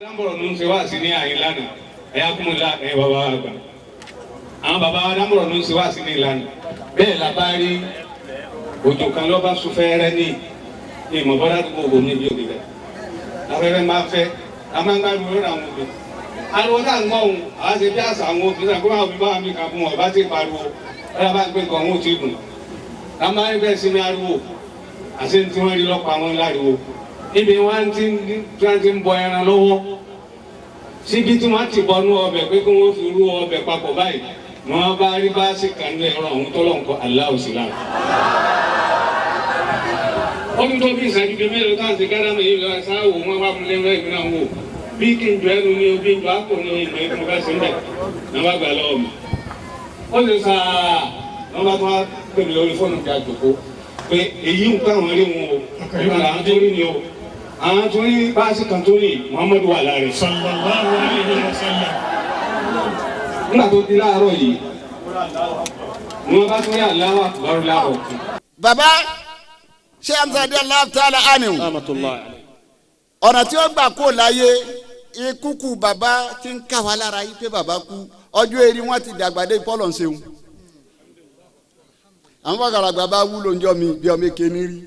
Dámọ̀rọ̀ ló ń ṣe wá sí ní àyín lánàá, ẹ̀yà kúmọ̀lá ẹ̀yìn bàbá wa àgbà. Àwọn bàbá wa dámọ̀rọ̀ ló ń ṣe wá sí ní ìlànà. Bẹ́ẹ̀ la bá rí òjò kan ló bá sún fẹ́ẹ́rẹ́ ní ìmọ̀ bọ́dá tó gbogbo mi bí òbí bẹ́ẹ̀. Afẹ́fẹ́ máa fẹ́, a máa ń gbàgbọ́ lórí àwọn òbí. Ariwo tá à ń gbọ́ òun, àá ṣe bí àṣà àwọn òbí sàn kó máa òbí bá mi kà fún wọn, bá ti pariwo, bọ́dá bá gbé nǹkan òun ò tí gùn. A máa ń bẹ́ẹ̀ sí ní ariwo, àṣé tí wọ́n rí lọ́pàá wọn láriwo. Ibi wọn ti ń bọ ẹran lọ́wọ́ síbi tí wọ́n ti bọnú ọbẹ̀ pé kí wọ́n fi rú ọbẹ̀ papọ̀ báyìí ni wọ́n bá rí bá sì kàn ní ẹran ọ̀hún tọ́lọ̀ nǹkan aláwọ̀ sí lára. Ó tún tó bí ìṣẹ́jú bíi mélòó tá à ń ṣe gádàmù yìí lọ sáà wò wọ́n wá fún lẹ́nu ìgbìmọ̀ náà wò bí kí n jọ ẹnu ní obi jọ àpò ní ìmọ̀ ìfún bá sí mbẹ̀ ní wọ́n bá gbà lọ́wọ́ mi. Ó sì sá wọ́n bá tún wá pè mí lórí fóònù kí a jòkó pé èyí ń káwọn rí wọn o nígbà làwọn tó rí ni o. Àwọn tó ní báàsì kan tó ní Muhammadu wà lára rẹ̀. Sallallahu alayhi wa sallam. Nígbà tó di láàárọ̀ yìí ni wọ́n bá tún rí Allahu Akbar láàárọ̀ kù. Baba ṣé amsadi Allah ta'ala aniu. Ọ̀nà tí ó gbà kó láyé ikú kú bàbá ti ń ká wa lára yìí pé bàbá kú ọjọ́ eré wọn ti dàgbà dé pọ́lọ̀ ń ṣeun. Àwọn bàgàràgbà bá wúlò ń jọ mi bí ọmọ èké ní rí.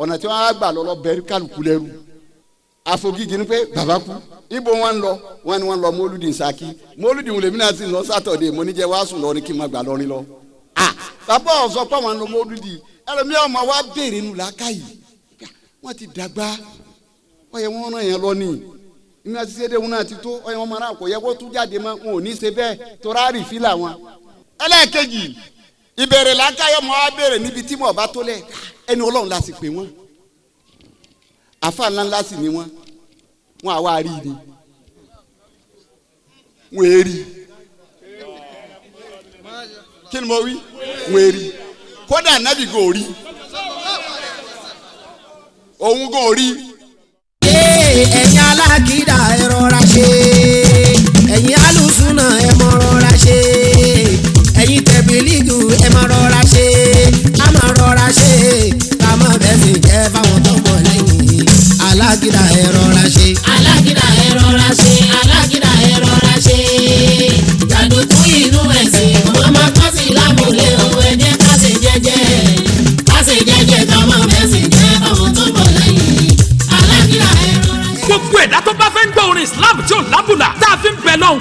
Ọ̀nà tí wọ́n á gbà lọ́lọ́ bẹ̀rù kálukú lẹ́rù àfogígi ni pé bàbá kú ibo wọn lọ wọn ni wọn lọ mọ́lúdì Ṣakí mọ́lúdì wùlé mi náà ti lọ sátọ̀dé mo ní jẹ́ wàá sùn lọ ní kí n má gbà lọ́rin lọ. Bàbá ọ̀sọ́ pé àwọn lọ mọ́lúdì ẹlòmíì ọmọ wa béèrè nù làákàyè wọ́n ti dàgbà wọ́n yẹ wọ́n ràn yẹn lọ ní ìmí àti sẹ́dẹ̀ wọn náà ti tó ọyẹ wọn mara kò yẹ kó tún jáde mọ́ wọn ò ní ṣe bẹ́ẹ̀ torá rì fílà wọn. Ẹlẹ́ẹ̀kejì ìbéèrè làákàyè ọmọ wa béèrè níbi tí mo bá tó lẹ̀ ẹni Ọlọ́run la sì pè wọ́n àfa ńlá ńlá sì ni wọ́n wọ́n àwa rí ni wọ́n èrí kí ni mo wí wọ́n èrí kódà nábì kò rí òun kò rí. Ẹ̀yin alákìdá ẹ rọra ṣe, ẹ̀yin alùsùnà ẹ mọ rọra ṣe, ẹ̀yin tẹ̀bílígù ẹ mọ rọra ṣe, a mọ rọra ṣe ká mọ bẹ́ẹ̀ sì jẹ́ fáwọn tó mọ̀ lẹ́yìn. Alákìdá ẹ rọra ṣe. Alákìdá ẹ rọra ṣe, alákìdá ẹ rọra ṣe. Jàǹdùkú inú ẹ̀sìn ọmọ kan sì lámúlé o, ẹ jẹ́ ká ṣe jẹ́jẹ́. Ká ṣe jẹ́jẹ́ ká mọ bẹ́ẹ̀ sì jẹ́ fáwọn tó mọ̀ lẹ́yìn. Alákìdá ẹ rọra ṣe. Gbogbo ẹ̀dá tó bá fẹ́ ń gbọ́ orin Islam tí ò lábùlà tá a fi ń bẹ lọ́hùn.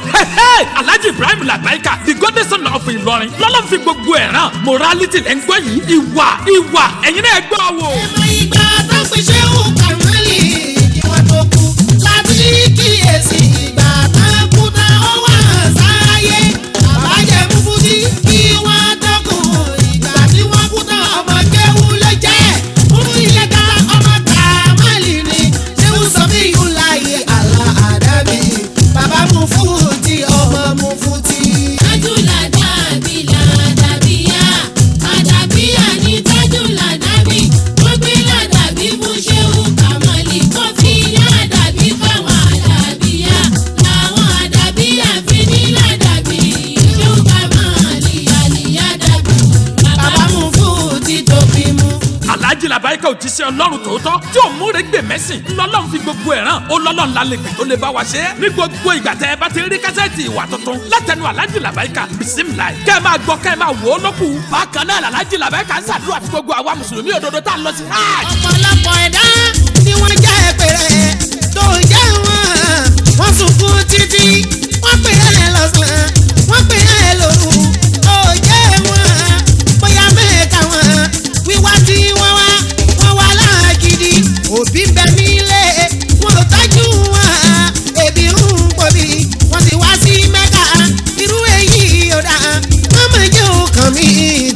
Alhaji Ibrahim Labaika the golden son of Ìlọrin lọ́lọ́ fi gbogbo ẹ̀ ràn morality lẹ́ ń gbọ́ yìí ìwà ìwà ẹ̀yin náà gbọ́ wò. Ẹ̀mọ ìgbà tó fi ṣe ń kàmálì kí wọ́n tó kú láti kíyèsí ìgbà tá kú tá ó wà sáyé. Àbájẹ́ fúfú sí kí wọ́n tó kú ìgbà tí wọ́n kú tán ọmọ kéwú ló jẹ́. Fún ilé ta ọmọ kàmálì ni ṣé ń sọ bí yóò láyé àlà àdábì. Bàbá mu fún ti ọmọ mu fún ti. Tájúlá dàbí làdàbíyà, àdàbíyà ní tájúlá dàbí. Wọ́n gbé làdàbí fún Ṣéhù Kàmálì kó fi làdàbí fáwọn àdàbíyà. Làwọn àdàbíyà fi ní làdàbí. Ṣéhù Kàmálì àlìyá dàbí. Bàbá mu fún ti tó fi mú. Alhaji Labaika òjíṣẹ́ Ọlọ́run tòótọ́ tí ò múre gbè mẹ́sìn lọ́lọ́run fi gbogbo ẹ̀ ràn ó lọ́lọ́run la lè gbè tó lè bá wa ṣe é. Ní gbogbo ìgbà tẹ́ ẹ bá ti rí kásẹ̀tì ìwà tuntun látẹnu Alhaji Labaika bisimilayi kẹ́ ẹ máa gbọ́ kẹ́ ẹ máa wò ó lókù. Bákan náà Alhaji Labaika ń ṣàdúrà fún gbogbo àwa mùsùlùmí òdodo tá a lọ sí hajj. Ọ̀pọ̀lọpọ̀ ẹ̀dá ni wọ́n jẹ́ pèrè tó ń jẹ́ wọn. Wọ́n sunkún títí, wọ́n pè é lọ́sàn-án, wọ́n pè é lóru, ó jẹ́ wọn. Bóyá mẹ́ta wọn, wíwá tí wọ́n wá, wọ́n wá láàgídí. Òbí ń bẹ nílé, wọn ò tọ́jú wọn. Ebi ń pòbí, wọ́n ti wá sí Mẹ́kà. Irú èyí ò dáa, wọ́n mọ̀ jẹ́ òkàn mi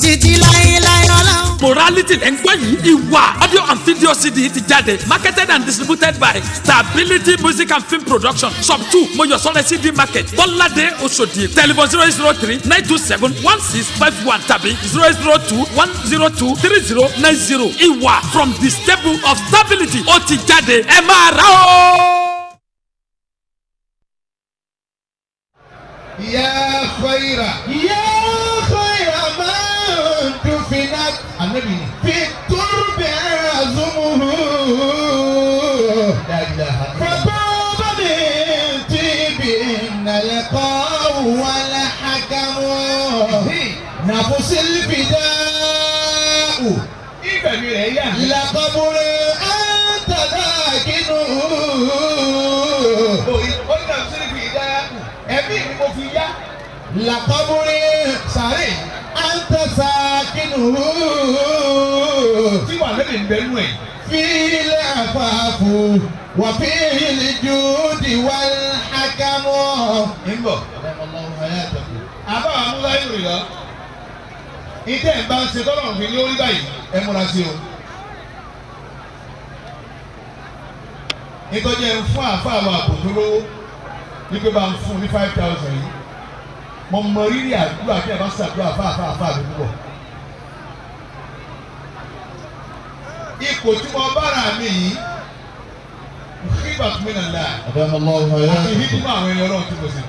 títí láéláé ọlọ́run. Morality lẹ́ ń gbọ́ yìí ìwà audio and video CD ti jáde marketed and distributed by Stability Music and Film Production shop 2 Moyosore CD Market Bọ́ládé Oṣòdì telephone 003 927 1651 tàbí 002 102 3090 ìwà from the stable of stability ó ti jáde ẹ máa rà ó. Ya khaira. Ya khaira man dufinat. Anabi. Fi turbi azumuhu. La ilaha illallah. Fataba bi Nàfọ̀sí fìdáù. Ìfẹ̀mí rẹ̀ yà. Làkọ̀bùrẹ̀ àǹtàdá kínú. Ó ní nàfọ̀sí fìdáù. Ẹ̀mí mi mo fi yá. Làkọ̀bùrẹ̀ sàárè. Àǹtàsá kínú. Tí wà lóde ń bẹ́nu ẹ̀. Fílẹ̀ àfààfù wà fílẹ̀ júdì wà hákámọ́. Ń bọ̀. Àbá àmúlá ìrìn lọ. Ìtẹ́ ẹ̀ bá ń ṣe tọ́lọ́run fi ní orí báyìí ẹ múra sí o. Ìtọ́jú ẹ̀ ń fún àáfàá àwọn àbòtó lówó wípé bá ń fún ní 5,000 yìí. Mo mọ rírì àdúrà kí ẹ bá ṣàdúrà fáfáfá mi púpọ̀. Ipò tí mo bára mi yìí, kíbà tún mi nàlá. Àti hídùmọ̀ àwọn ẹni ọlọ́run tí mo ṣe.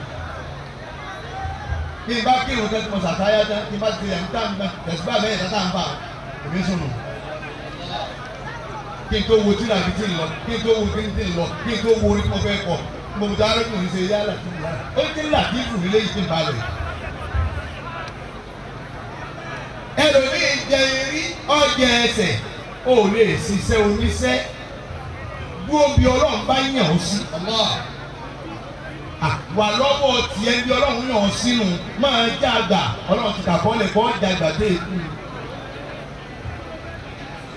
Bí n bá kírun tẹ́ tí mo ṣàtáyá tán, tí n bá ti yàn tá n bá tẹ̀síbá bẹ́ẹ̀ tá n bá èmi sùn nù. Kí n tó wo tí làbí tí ń lọ, kí n tó wo kí n tí ń lọ, kí n tó wo orí tí mo fẹ́ kọ. Mo ta arákùnrin ṣe yá làtí yá. Ó ti ń làtí ìfù nílé yìí tí ń balẹ̀. Ẹlòmíì jẹ erí ọjẹ ẹsẹ̀, ó lè ṣiṣẹ́ oníṣẹ́. Dúró bí Ọlọ́run bá yàn ó sí. Wà lọ́wọ́ tiẹ̀ bí Ọlọ́run yàn ó sínú máa jágbà Ọlọ́run ti kàkọ́lẹ̀ kọ́ jágbà dé ikú.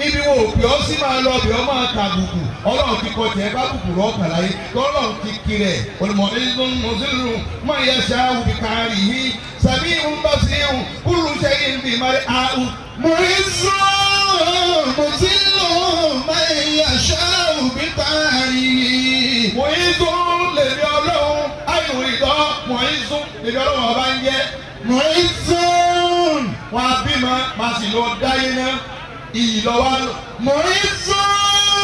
Ibi wo òpè ọ́ sí máa lọ bí ọ máa ta àbùkù Ọlọ́run ti kọ tiẹ̀ bá bùkù rọ̀ kàláyé tọ́lọ́run ti kiri ẹ̀ olùmọ̀ ẹ̀dùn mọ̀sílù máa yẹ ṣáà wùbí kárì yìí sàbí ìhun bá sí ìhun kúlù sẹ́yìn bí má rí àhùn. Mùsùlùmí máa yẹ ṣáà wùbí kárì yìí. Mùsùlùmí lèmi Ọlọ́run ayò ìdọ́ mùsùlùmí lèmi Ọlọ́run ọba ń jẹ́. Mùsùlùmí. Wọn á bímọ màá sì lọ dáyé náà. Iyì lọ wá lò. Mùsùlùmí.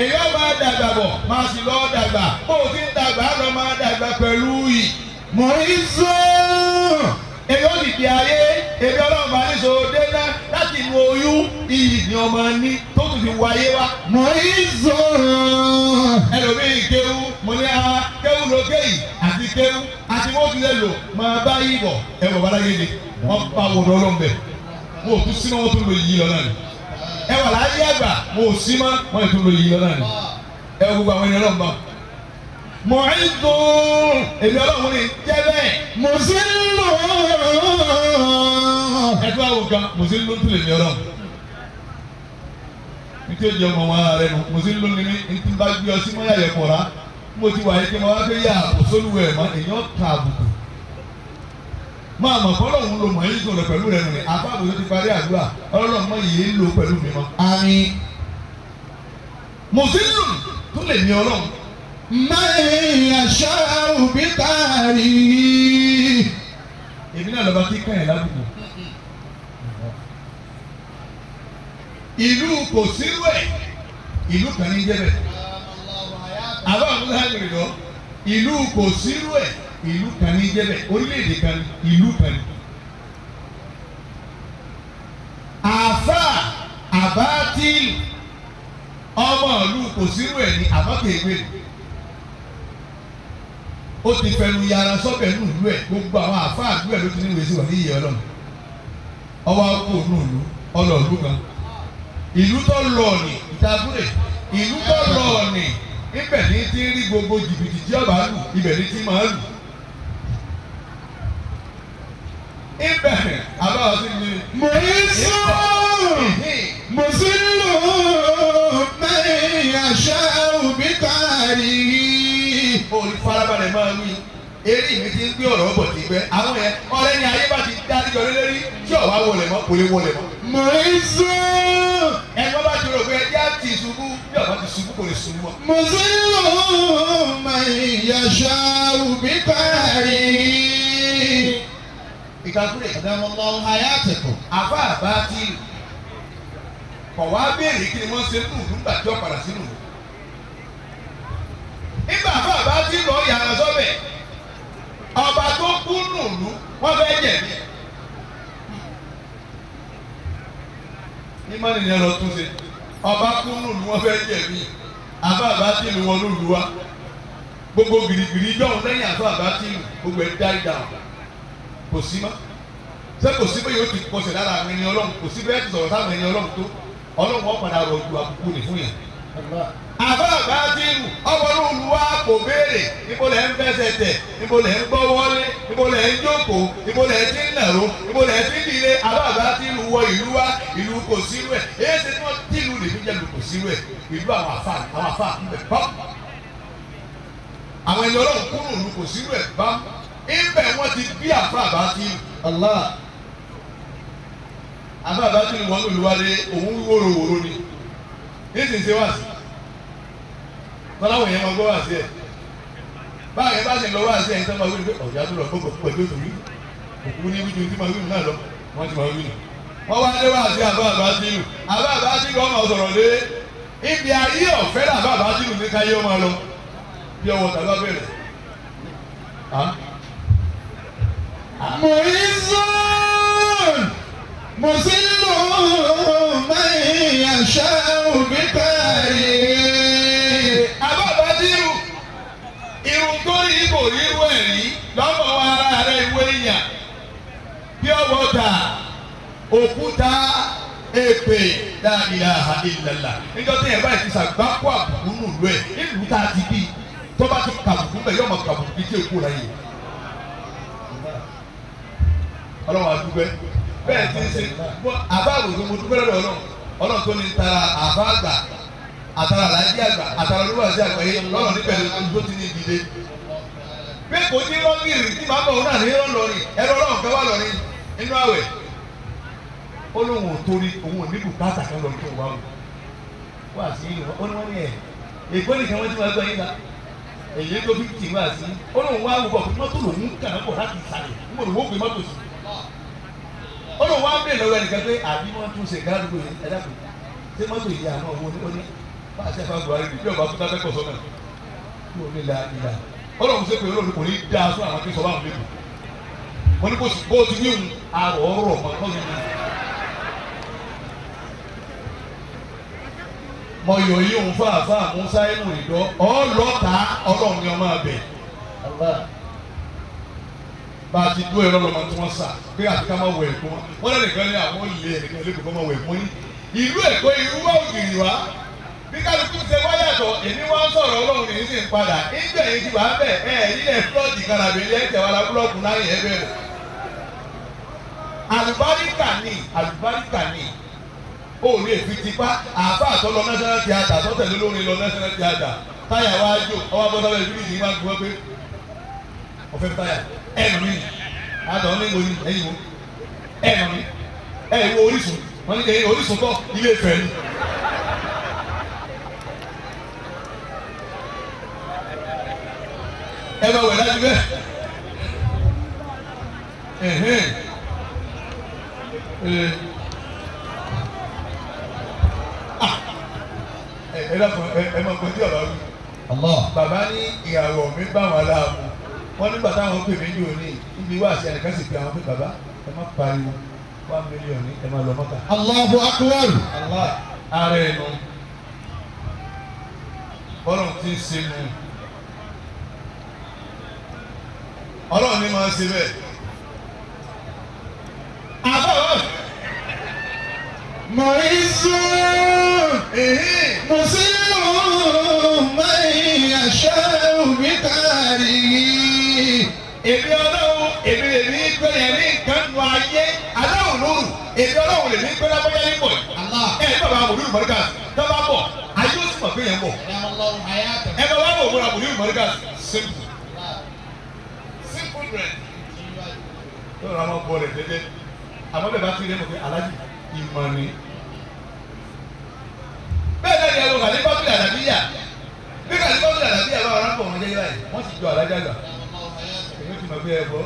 Èyí ó máa dàgbà bọ̀ máa sì lọ dàgbà. Bó o ti ń dàgbà lọ máa dàgbà pẹ̀lú iyì. Mùsùlùmí. Èyí ó sì di ayé. Èmi Ọlọ́run bá ní so déná láti inú oyún iyì ni ọmọ ní tó tún fi wáyé wá. Mùsùlùmí. Ẹlòmíì kéwú mo ní a kéwú ló kéyì àti kéwú àti wọ́n ti lè lò máa bá yí bọ̀ ẹ bọ̀ bá láyé ni wọ́n bá wọ̀dọ̀ ọlọ́mbẹ̀ wọn ò tún sínú wọn tún lò yí lọ náà ni. Ẹ wà láyé àgbà mo ò sí mọ́ wọ́n yìí tún lò yí lọ náà ni. Ẹ gbogbo àwọn ènìyàn lọ́nà. Mùsùlùmí èmi Ọlọ́run ni jẹ́ bẹ́ẹ̀. Mùsùlùmí. Ẹ tún àwọn kan mùsùlùmí tún lè mi Ọlọ́run. Nítorí ọmọ wọn ara rẹ nù mùsùlùmí ni mí ní bá gbé ọ sí mọ́ yàyẹ̀ kọ̀ọ̀rá. Mo ti wà yìí kí mo wá fẹ́ yà òṣòlùwẹ̀ mọ́ èèyàn ka àbùkù. Máa mọ̀ fọlọ́hún lo mọ̀ yín sọ̀rọ̀ pẹ̀lú rẹ̀ nù ní àbábò tó ti parí àdúrà Ọlọ́run mọ̀ yìí ń lò pẹ̀lú mi mọ́. Àmín. Mùsùlùmí tún lè ní Ọlọ́run. Máa yẹ ṣáà bí kárí. Èmi náà lọ́ba tí kàn yín lábùkù. Ìlú kò sírú ẹ̀, ìlú kan ní jẹ́bẹ̀. Àbá àwọn ọmọdé lọ, ìlú kò sírú ẹ̀, ìlú kan ní jẹ́bẹ̀, orílẹ̀-èdè kan ní, ìlú kan ní. Àfà àbátìlù ọmọ ìlú kò sírú ẹ̀ ní àbákẹ́gbẹ́ ni. Ó ti fẹnu yàrá sọ́bẹ̀ nù ìlú ẹ̀, gbogbo àwọn àfà ìlú ẹ̀ ló ti níwèé sí wà ní ìyè Ọlọ́run. Ọwọ́ akó nù ìlú, ọlọ́ọ̀lú kan. Ìlú tó lọ ní ìtàkùrẹ ìlú tó lọ ní ibẹ̀ ní ti rí gbogbo jìbìtì tí ọba lù ibẹ̀ ní ti máa lù. Ibẹ̀ àbáwọ̀ sí ni. Mùsùlùmí. Mùsùlùmí máa yẹ ṣáà bí kárí. Olùfarabalẹ̀ máa wí eré mi ti ń gbé ọ̀rọ̀ bọ̀ ti gbẹ àwọn yẹn ọ̀rẹ́ ni ayé bá ti dá níjọ lórí tí ọ̀wá wọlé mọ́ kò lè wọlé mọ́. Mùsùlùmí. Ẹ̀gbọ́n bá ti rò pé ẹjẹ́ á ti ṣubú bí ọ̀bá ti ṣubú kò lè ṣubú mọ́. Mùsùlùmí máa yẹ ṣáà bí kárí. Ìkàkùrẹ̀ Adamallahu hayatakum. àfa àbá ti kọ̀ wá béèrè kí ni wọ́n ṣe nù nígbà tí ó padà sínú. Nígbà àfa àbá ti lọ yàrá sọ́bẹ̀ ọba tó kú nùlú wọ́n fẹ́ jẹ̀bi. Ìmọ̀nì ni ẹ lọ tún ṣe ọba kú nùlú wọ́n fẹ́ jẹ̀bi àfa àbá ti lù wọn lùlù wa gbogbo gìrìgìrì jọ̀hún lẹ́yìn àfa àbá ti lù gbogbo ẹ̀ dárí dáhùn kò sí mọ́. Ṣé kò sí bẹ́ẹ̀ yóò ti kọsẹ̀ lára àwọn ẹni Ọlọ́run, kò sí bẹ́ẹ̀ ti sọ̀rọ̀ sáwọn ẹni Ọlọ́run tó Ọlọ́run ó padà rọ̀ ju àbùkù nì fún yẹn. Àbá àgbà ti rù ọmọ olú wa kò béèrè níbo lẹ̀ ń fẹsẹ̀ tẹ̀, níbo lẹ̀ ń gbọ́ wọlé, níbo lẹ̀ ń jókòó, níbo lẹ̀ ti ń nàró, níbo lẹ̀ ti ń dìde. Àbá àgbà ti rù wọ ìlú wa, ìlú kò sírú ẹ̀. Èyí ṣe tí wọ́n tìlú lè fi jẹ́ ìlú kò sírú ẹ̀. Ìlú àwọn àfa àwọn àfa ń bẹ̀ bá. Àwọn ẹni Ọlọ́run kúrò ìlú kò sírú ẹ̀ bá. Ibẹ̀ wọ́n ti bí àfa àbá ti rù. Allah. Àfa àbá ti rù wọ́n lù wálé òun wóróworó ni. Nísinsìnyí wá sí tọ́láwọ̀ yẹn máa gbọ́ wá sí ẹ̀ báyìí bá sì ń lọ wá sí ẹ̀ ń sọ máa wí ni pé ọ̀jà tó lọ gbọ́gbọ́ pẹ̀lú ètò yìí òkú ní wíjú tí máa wí nù náà lọ wọ́n ti máa wí nù. Wọ́n wá dé wá sí àbá àbá sílù àbá àbá sílù ọmọ sọ̀rọ̀ lé ibi ayé ọ̀fẹ́ làbá àbá sílù ní káyé ọmọ lọ bí ọwọ́ tàbí abẹ́rẹ́. Mu'izzun muzillu man yasha'u bi-qahrihi. Àbábádírù irun tó rí kò ríru ẹ̀ rí lọ́mọ ara rẹ̀ ìwé èèyàn pure water òkúta èpè la ilaha illallah. Níjọ́ tí yẹn báyìí ti sàgbákò àbùkù nùlù ẹ̀ nílùú tá a ti bí tó bá ti kàbùkù bẹ̀ yóò máa kàbùkù bí tí èkó la yìí. Ọlọ́run àdúgbẹ́ bẹ́ẹ̀ ti ń ṣe àbá àwòrán mo dúpẹ́ lọ́dọ̀ Ọlọ́run Ọlọ́run tó ní tara àbá àgbà àtàrà alájí àgbà àtàrà olúwàsí àgbà yìí lọ́rọ̀ níbẹ̀ ló ti ní ìdílé. Bí kò tí rọ́gìrì tí màá bọ̀ òun náà ní lọ́rin ẹ̀rọ ọlọ́run kan wà lọ́rin nínú àwẹ̀. Ó lóun ò torí òun ò ní bùkátà kan lọ tó wà wò. Wà sí ìlú ó ní wọ́n ní ẹ̀ èkó nìkan wọ́n ti máa gbọ́ yín la. Èyí tó fi tì wá sí ó lóun wá wò bọ̀ pé mọ́tò lòun kàn án bọ̀ láti ìsàlẹ̀ ń bọ̀ lòun ó gbé mọ́tò sí. Ó lóun wá bèèrè lọ́wọ́ ẹnìkan pé àbí wọ́n tún ṣe gádùgbò yẹn ẹ dákun ṣé mọ́tò yìí àmọ́ owó ní ó ní báṣẹ fún Buhari bí ọba fún tábẹ́kọ̀ sọ́nà kí o ní la ìlà Ọlọ́run ṣe pé Ọlọ́run kò ní dáa fún àwọn akẹ́kọ̀ọ́ báwọn lẹ́kọ̀ọ́ mo ní bó ti wíwù àrò ọ̀rọ̀ mọ́ kọ́ mi. Mo yọ yí òun fáfá Musa inú ìdọ́ ọlọ́ta Ọlọ́run ni ọmọ abẹ bá a ti dúró ẹ̀rọ lọ́mọ tí wọ́n sà pé àti ká má wọ ẹ̀kọ́ wọn wọ́n lẹ́nìkan ní àwọn olè ẹ̀nìkan lẹ́kọ̀ọ́ kọ́ má wọ ẹ̀kọ́ yín ìlú Èkó ìlú wà ògiri wá bí kálukú ṣe wá yàtọ̀ èmi wá ń sọ̀rọ̀ Ọlọ́run ní sì ń padà nígbà yìí ti wà á bẹ̀ ẹ̀ ilẹ̀ flọ́ọ̀dì karabẹ̀ ilẹ̀ ẹ̀jẹ̀ wa la búlọ́ọ̀kù náà yẹ bẹ̀rẹ̀. Àlùbáríkà ni àlùbáríkà ni ó lè fi tipa àáfà tó lọ national theatre tó tẹ̀lé lórí lọ national theatre táyà wá jò ọwọ́ abọ́sábẹ́ ìbílí yìí máa ń gbọ́ pé ọ̀fẹ́ táyà ẹ̀ nà mí àtọ̀ ní ìwò ẹ̀yìn wo ẹ̀ nà mí ẹ̀ wo Orísun wọ́n ní Orísun kọ́ Ilé Ifẹ̀ ni. Ẹ bá wẹ̀ dájú bẹ́ẹ̀ ẹ̀hẹ́n ẹ dàpọ̀ ẹ máa gbọ́ tí bàbá wí. Bàbá ní ìyàwó mi bá wọn láàmú wọn nígbà táwọn pè mí ní òní níbi wá sí ẹnìkan sì pé àwọn pé bàbá ẹ má pariwo 1 million ní ẹ má lọ mọ́ta. Allahu akbar. Allah ara ẹ̀ nu bọ́lọ̀ ti ń ṣe nu. Ọlọ́run ní máa ń ṣe bẹ́ẹ̀. Àbáwọ̀. Mu'izzun muzillu man yasha'u bi-qahrihi. Èmi Ọlọ́run èmi lèmi gbé yẹn ní nǹkan nu ayé aláwọ̀ lóru èmi Ọlọ́run lèmi gbé lábọ́jà ní bọ̀ yìí. Ẹ ní bàbá àbòrí ìmọ̀ríkà tó bá bọ̀ ayé ó sì mọ̀ pé yẹn bọ̀. Ẹ bá wà wò múra àbòrí ìmọ̀ríkà simple. Simple bread. Lọ́rọ̀ àwọn ọkọ rẹ̀ dédé. Àmọ́ bẹ́ẹ̀ bá ti rí ẹ̀ mọ̀ pé aláàjì ìmọ̀ ni. Bẹ́ẹ̀ náà ni ẹ̀rọ kàlífà bíi àlàbíyà. Bí kàlífà bíi àlàbíyà bá ọ̀rá ń bọ̀ wọ́n jẹ́ báyìí, wọ́n sì jọ alájà gbà. Èmi ti mọ̀ pé ẹ bọ́.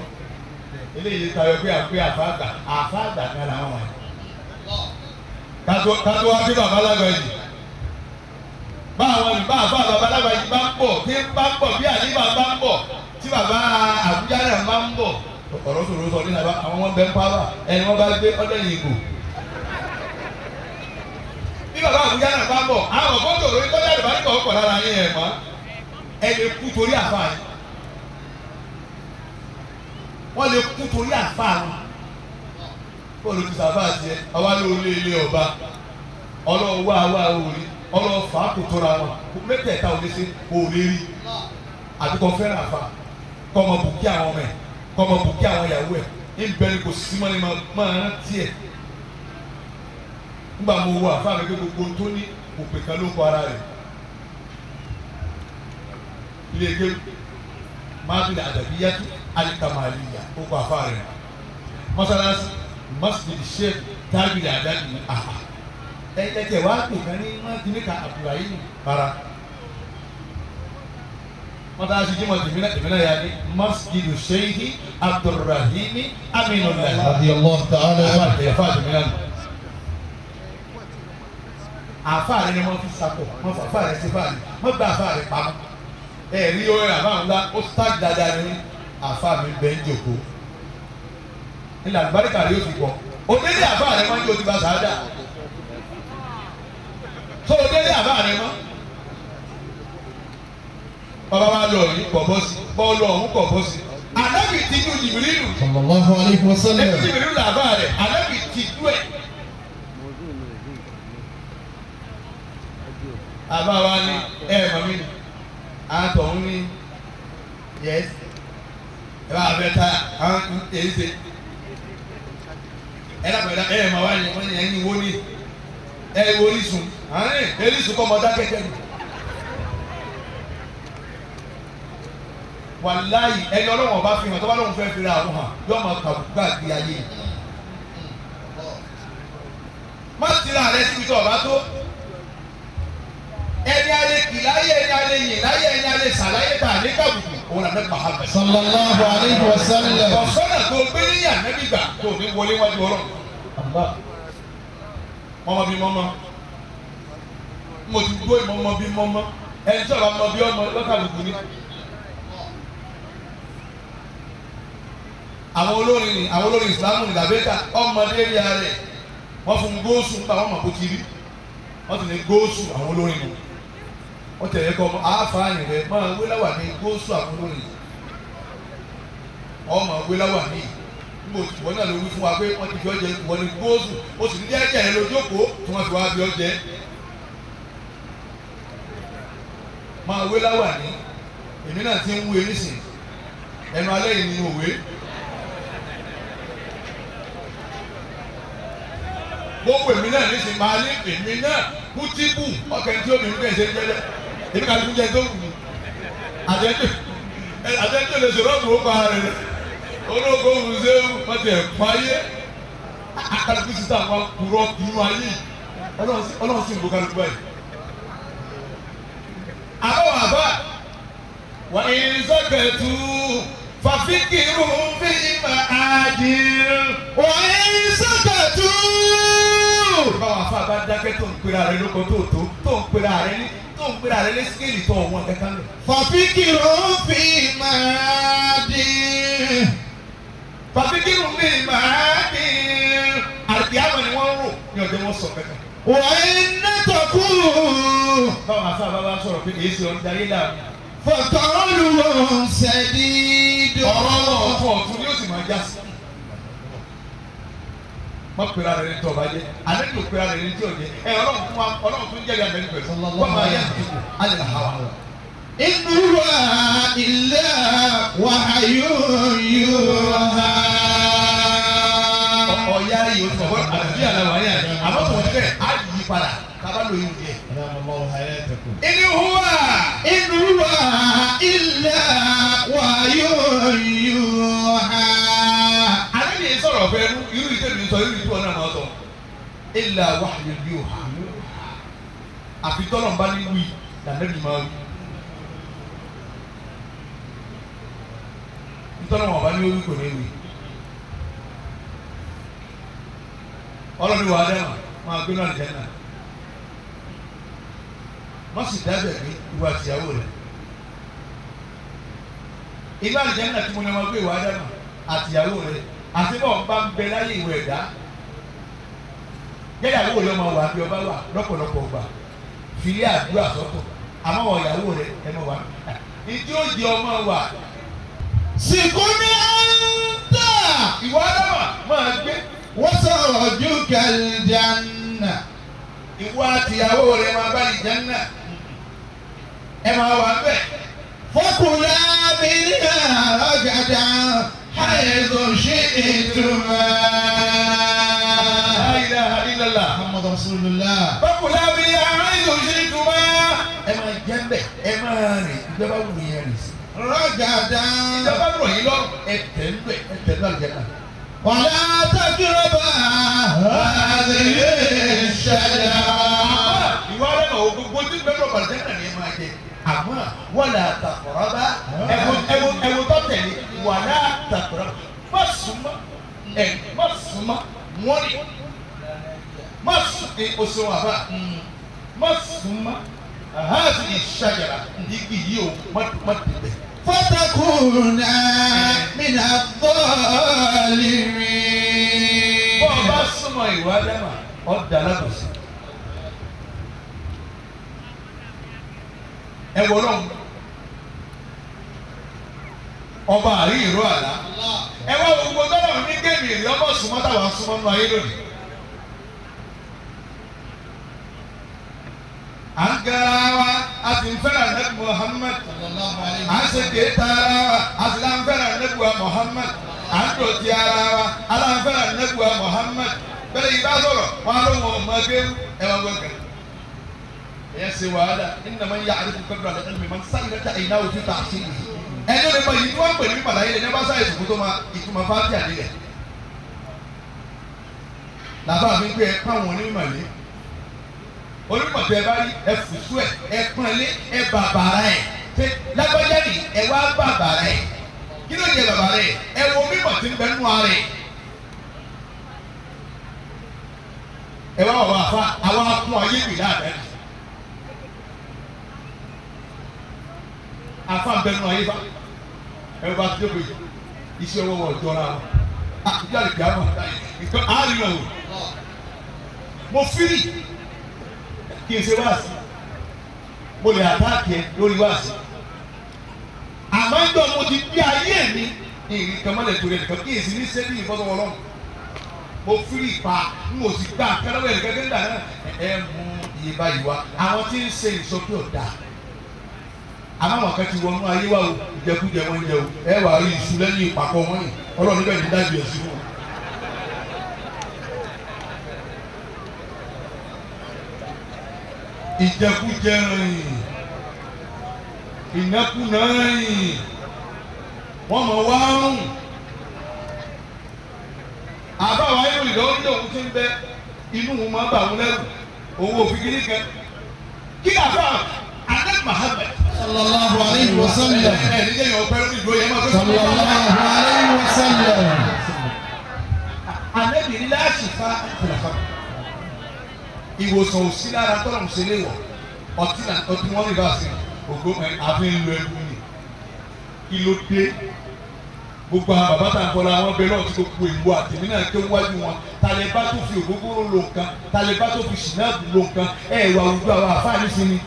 Eléyìí tayọ pé àpé àfáàgbà àfáàgbà kan làwọn wọ̀nyí. Kátó wá bí bàbá alágbà yìí. Báwọn bá àfáà bàbá alágbà yìí bá ń bọ̀ tí ń bá ń bọ̀ bí àlífà bá ń bọ̀ tí bàbá Àbújá náà máa ń bọ̀ ọ̀rọ̀ sọ̀rọ̀ sọ ní nàbà àwọn wọn bẹ ń pàwà ẹni wọn bá gbé ọdẹ yìí kù. Bí bàbá Àbújá náà bá ń bọ̀ àwọn fọ́tò lórí kọjá àlùbáríkà ọkọ̀ lára yín ẹ̀ mọ́ ẹ lè kú torí àfa yìí. Wọ́n lè kú torí àfa wọn. Bọ́ọ̀lù ti sàbá àti ẹ ọba ló lé ilé ọba ọlọ́wọ́ wá wá òòrí ọlọ́wọ́ fà á kò tóra wọn mẹ́tẹ̀ẹ̀ta ò lè ṣe òòlè rí àbí kò fẹ́ràn àfa kọ́ ọmọ bùkí àwọn ọmọ ẹ̀ kọ́ ọmọ bùkí àwọn ìyàwó ẹ̀ ń bẹ ní kò sí mọ́ ni máa rántí ẹ̀. Nígbà mo wo àfa mi pé gbogbo tó ní òpè kan ló kọ ara rẹ̀ ilé ẹgbẹ́ mábìlì àdàbíyàtú alikamaliya ó kọ àfa rẹ̀ mọ́sálásí masjid sheikh tábìlì àdàbí àhà ẹ tẹ wá pè kan ní mákìníkà abdulrahim para mọ́sálásí jimá tèmínà tèmínà yà ní masjid sheikh abdulrahim aminullah Radiyallahu ta'ala àfa anhu. tẹ̀yẹ̀fà tèmínà nù. Àfa rẹ ni wọ́n fi sakọ wọ́n fà àfa rẹ sí fà rẹ wọ́n gba àfa rẹ pamọ́ ẹ rí orin àfa ńlá ó sáàjì dáadáa ní àfa mi bẹ́ẹ̀ ń jòkó nílẹ̀ àlùbáríkà rẹ yóò fi pọ̀ òdélé àfa rẹ máa ń jó ti bá sàádà tó òdélé àfa rẹ mọ́ bàbá wa lọ yìí kọ̀ bọ́ sí bọ́ọ̀lù ọ̀hún kọ̀ bọ́ sí ànábì ti ju jìbìrìlù Sallallahu alayhi wa ẹbí sallam. jìbìrìlù làbá rẹ ànábì ti ju ẹ̀. Àbá wa ni ẹ mọ̀ mí ni àtọ̀ ń ní yẹs ẹ bá fẹ́ ta àwọn èyí ṣe ẹ dàpọ̀ ẹ mọ̀ wá ní wọ́n ní ẹ̀yin wo ni ẹ wo orísun àwọn ní orísun kọ́ mọ dákẹ́kẹ́ ni. Wàláyì ẹni ọlọ́wọ̀n bá fi hàn tó bá lóun fẹ́ fi ra àwọn hàn yóò máa kàbùkù káàkiri ayé yìí. Má tira rẹ síbi tó ọba tó ẹni alẹ́ kì láyé ẹni alẹ́ yìn láyé ẹni alẹ́ sàláyé tà ní kàbùkù òun làbẹ́ Muhammad. Sallallahu alayhi wa sallam. Ọ̀sọ́nà tó gbé níyà nẹ́bí gbà tó ní wọlé wájú ọlọ́run. Mọ́mọ́ bí mọ́mọ́. Mo ti gbó ìmọ̀mọ́ bí mọ́mọ́. Ẹni tí ọba mọ bí ọmọ lọ́kàbùkù ni. Àwọn olórin ni àwọn olórin ìsìlámù ní làbẹ́ta ọmọdé rí ara rẹ̀. Wọ́n fún góòsù nípa àwọn ọmọ bó ti rí. Wọ́n sì ní góòsù àwọn olórin nù. Wọ́n tẹ̀lé kọ́ ọmọ àáfàá rẹ̀ máa wé láwà ní góòsù àwọn olórin ọmọ wíláwà ní níbo ìwọ náà ló wí fún wa pé wọ́n ti fi ọjẹ ìwọ ní góòsù ó sì ní jẹ́jẹ́ rẹ lójókòó tí wọ́n fi wá fi ọjẹ. Máa wíláwà ní èmi náà ti ń wú enísìn ẹnu alẹ́ yìí ni òwe. Gbogbo èmi náà nísìn máa ní èmi náà kútíbù ọkẹ́ tí omi ń gbẹ̀ ṣe ń jẹ́jẹ́ èmi kàdé fún jẹ́ tó wù mí àtẹ̀tẹ̀ lè sọ̀rọ̀ mọ́ pa rẹ̀ olóko ṣe wọ́n ti ẹ̀ fáyé kálukú sísá àwọn kúrọ́ kúrú ayé ọlọ́run sì ń bo kálukú báyìí. Àbọ̀ àbá wà ìsọ̀kẹ̀tù fàfíkìrù fi máa jì. Wa in sakatu. Báwo àfa bá dákẹ́ tó ń pera rẹ lóko tó tó ń pera rẹ ní tó ń pera rẹ ní síkèlì tó ọ̀wọ́n kankan lọ. Fafikiru fi ma'adin. Fàfíkìrù fi máa jì. Àti àwọn ni wọ́n ń rò ní ọjọ́ wọn sọ kankan. Wa in nataku. Báwo àfa bá bá sọ̀rọ̀ pé èyí ṣe ọ̀n darí láàmú. Faqawluhum sadid. Ọ̀rọ̀ wọn ọ̀tún ọ̀tún ni ó sì máa já sí. Má pera rẹ̀ ní tí ọba jẹ́, àlẹ́ kò pera rẹ̀ ní tí ọ̀jẹ́. Ẹ ọlọ́run fún wa ọlọ́run tún jẹ́rìí àmẹ́rin pẹ̀lú. Wọ́n máa yá àtúntò alẹ́ là wà. In huwa illa wahyun yuha. Ọ̀ya yìí o ti mọ̀ bọ́ àbí àlàwà yẹn àmọ́ tó wọ́n ti bẹ́ẹ̀ á yí padà kábà lóyún díẹ̀. Ìní huwa In huwa illa wahyun yuha. àlẹ́ mi sọ̀rọ̀ fẹ́ irú ìtẹ̀mí sọ irú ìtú ọ̀nà máa sọ. Illa wahyun yuha. Àfi tọ́lọ̀ ń bá ní wí lànà mi máa wí. Ntọ́lọ̀ wọn bá ní wí kò ní wí. Ọlọ́ni wà á dáhùn máa gbé náà jẹ́ náà. Má sì dábẹ̀ pé ìwà àtìyàwó rẹ̀. Inú àlùjánnà tí mo ní ọmọ gbé ìwà ádámà àtìyàwó rẹ̀ àti bọ́ọ̀ ń bá ń bẹ láyé ìwẹ̀ ẹ̀dá. Jẹ́yàwó rẹ̀ ọmọ wà bí ọba wà lọ́pọ̀lọpọ̀ ọgbà. Filé àdúrà sọ́tọ̀ àmọ́ wọ ìyàwó rẹ̀ ẹ mọ̀ wá. Ìdí ó di ọmọ wà. Sìkúni anta. Ìwà ádámà máa gbé وزوجك الجنة. Ìwọ àtìyàwó rẹ̀ máa bá ìjánná. Ẹ máa wà bẹ́ẹ̀. فكلا منها رغدا حيث شئتما. La ilaha illallah. محمد رسول الله. Fakula minha haythu shi'tuma. Ẹ máa jẹ bẹ́ẹ̀, ẹ máa rìn, ìjọba wù yẹn rìn sí. رغدا. Ìjọba rọ̀ yín lọ́rùn, ẹ tẹ̀ ń lọ ẹ tẹ̀ ń lọ àlùjánnà. ولا تقربا هذه الشجرة. Ìwọ ọlọ́mọ gbogbo tí bẹ́ẹ̀ lọ́ba àlùjánnà ni ẹ máa jẹ. Àmọ́ wala taqraba ẹ̀wọ̀n tó tẹ̀lé wala taqraba. Má súnmọ́ ẹ̀ má súnmọ́ wọ́n ní má sún ẹ̀ oṣù àbá má súnmọ́ هذه الشجرة igi yìí o má débẹ̀. فتكونا من الظالمين. Bọ́ ọ bá súnmọ́ ìwà dáná ọ̀dà alábòsí. Ẹ wọ lọ́hùn ọba àrí ìró àlá. Ẹ wá gbogbo tọ́lọ̀ ní géèmì èrè ọmọ súnmọ́ táwa súnmọ́ nínú ayé lónìí. À ń gara wa, a sì ń fẹ́ràn Ànábì Muhammad. À ń ṣe kéta ara wa, a sì ń fẹ́ràn Ànábì Muhammad. À ń dọ̀tí ara wa, a là ń fẹ́ràn Ànábì Muhammad. Bẹ́ẹ̀ yìí bá sọ̀rọ̀, wọn á lóun ọmọ kéwú, ẹ wá gbọ́ kẹ́. Ẹ̀yẹ ṣe wàhálà, innama ya'rifu qadra al-ilmi man sa'ilat 'aynahu fi tahsilihi. Ẹni ó lè mọ yìí tí wọ́n ń pè ní mímọ̀ láyé lẹ́ni bá sáyé sùkú tó máa ìtumọ̀ fáńtì àdéhẹ̀. Làbá mi pé ẹ káwọn onímọ̀ lé. Onímọ̀ tẹ ẹ bá rí ẹ fùsú ẹ ẹ pọ́nlé ẹ bàbàrà ẹ. Ṣé lágbájá ni ẹ wá bàbàrà ẹ? Kí ló jẹ bàbàrà ẹ? Ẹ wo mímọ̀ tí ń bẹ nínú ara ẹ. Ẹ wá wà wá àwa kún ayé bì láàbẹ̀. Àfa ń bẹ nínú ayé bá. Ẹ bá ti dókòó yìí, iṣẹ́ ọwọ́ wọn jọra wọn. Àtijọ́ àlùkò àmọ̀ nǹkan àárín ọ̀hún. Mo fírì kí n ṣe wáàsí. Mo lè àtáàkì ẹ lórí wáàsí. Àmọ́ ń jọ mo ti bí ayé mi ní ìrìn mọ́lẹ̀ torí ẹnìkan kí èsì ní sẹ́bí ìfọ́sọ́wọ́ lọ́rùn. Mo fírì pa n ò sì gbà kẹ́lọ́wọ́ ẹnìkan kí n dà náà. Ẹ mú iye báyìí wá. Àwọn tí ń ṣe ìsọpé ọ̀dà. Àmọ́ àwọn kan ti wọnú ayé wa o, ìjẹkújẹ wọn jẹ o, ẹ wàá rí iṣu lẹ́yìn ìpàkọ́ wọn yìí, Ọlọ́run níbẹ̀ ní dájú ẹ̀ sí fún wọn. Ìjẹkújẹ rìn, ìnákúnà rìn, wọ́n mọ̀ wá rùn. Àbáwá inú ìdánwò ní òun ti ń bẹ, inú òun máa ń bà òun lẹ́rù, òun ò fi kíní kan. Kí àbá Adé Muhammad. Sallallahu alayhi wa sallam. Sallallahu alayhi wa sallam. Ànábì ní láṣìfà ìfìlàfà. Ìwòsàn ò sí lára tọ́lọ̀ ń ṣe léwọ̀. Ọtí náà ọtí wọ́n rí bá sí ògbó àfi ń lo ẹbu ni. Kí ló dé? Gbogbo àwọn bàbá tá à ń kọ́ra wọn bẹ lọ́wọ́ tí gbogbo ìwọ àtẹ̀mí náà ké wájú wọn. Tàlẹ́bá tó fi ògógóró lo nǹkan, tàlẹ́bá tó fi ṣìnáàbù lo nǹkan, ẹ̀ wà àwùjọ àwọn àfáà nísìnyí.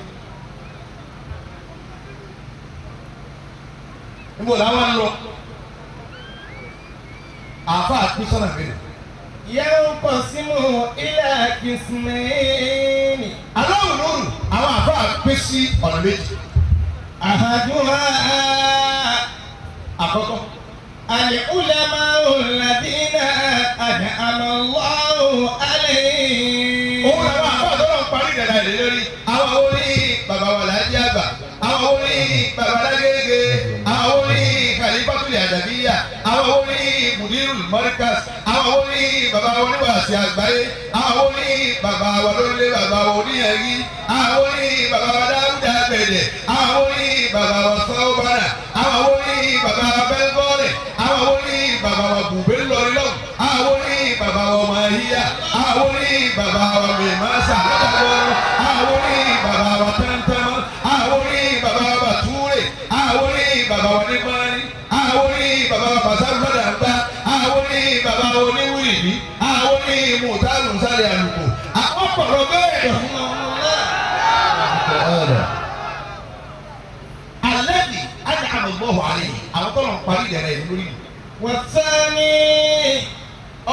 Níbo làwọn ń lọ? Àfa àti sọ́nà mẹ́rin. Yanqasimu ila qismaini. Aláwọ̀ lóru àwọn àfa pín sí ọ̀nà méjì. Ahaduha Àkọ́kọ́. al-ulama'u alladhina an'ama Allahu alayhim. Òun làwọn àfa àtọ́nà ń parí ìdàdà ìdè lórí. Àwọn orí bàbá wa làájì àgbà. Àwọn orí bàbá lágége. Àwọn orí Khalifatul Adabiyya. Àwọn orí Mudirul Markaz. Àwọn orí bàbá wa oníwàásí àgbáyé. Àwọn orí bàbá wa lórílẹ̀ bàbá wa oníyẹ̀rí. Àwọn orí bàbá wa Dáúdà Bẹ̀dẹ̀. Àwọn orí bàbá wa Sọ́ọ́bàrà. Àwọn orí bàbá wa Bẹ́ńgọ́rẹ̀. Àwọn orí bàbá wa Bùbé ńlọrọlọ́hùn. Àwọn orí bàbá wa Ọmọhíyà. Àwọn orí bàbá wa Mèmásà lọ́dàgbọ́rọ́. Àwọn orí bàbá wa Tẹ́ntẹ́mọ́. Àwọn orí bàbá wa Bàtúrè. Àwọn orí bàbá wa Nígbọ́nrí. Àwọn orí bàbá wa Bàṣárù lọ́dàgbà. Àwọn orí bàbá wa Oníwìrìbí. Àwọn orí Mùtálù Sáré Àlùkò. Àwọn pọ̀lọ́ bẹ́ẹ̀. Alẹ́ ni an'ama Allahu alayhi. Àwọn tọ́lọ̀ ń parí ìdẹ̀rẹ̀ ìlú lórí. Wasani.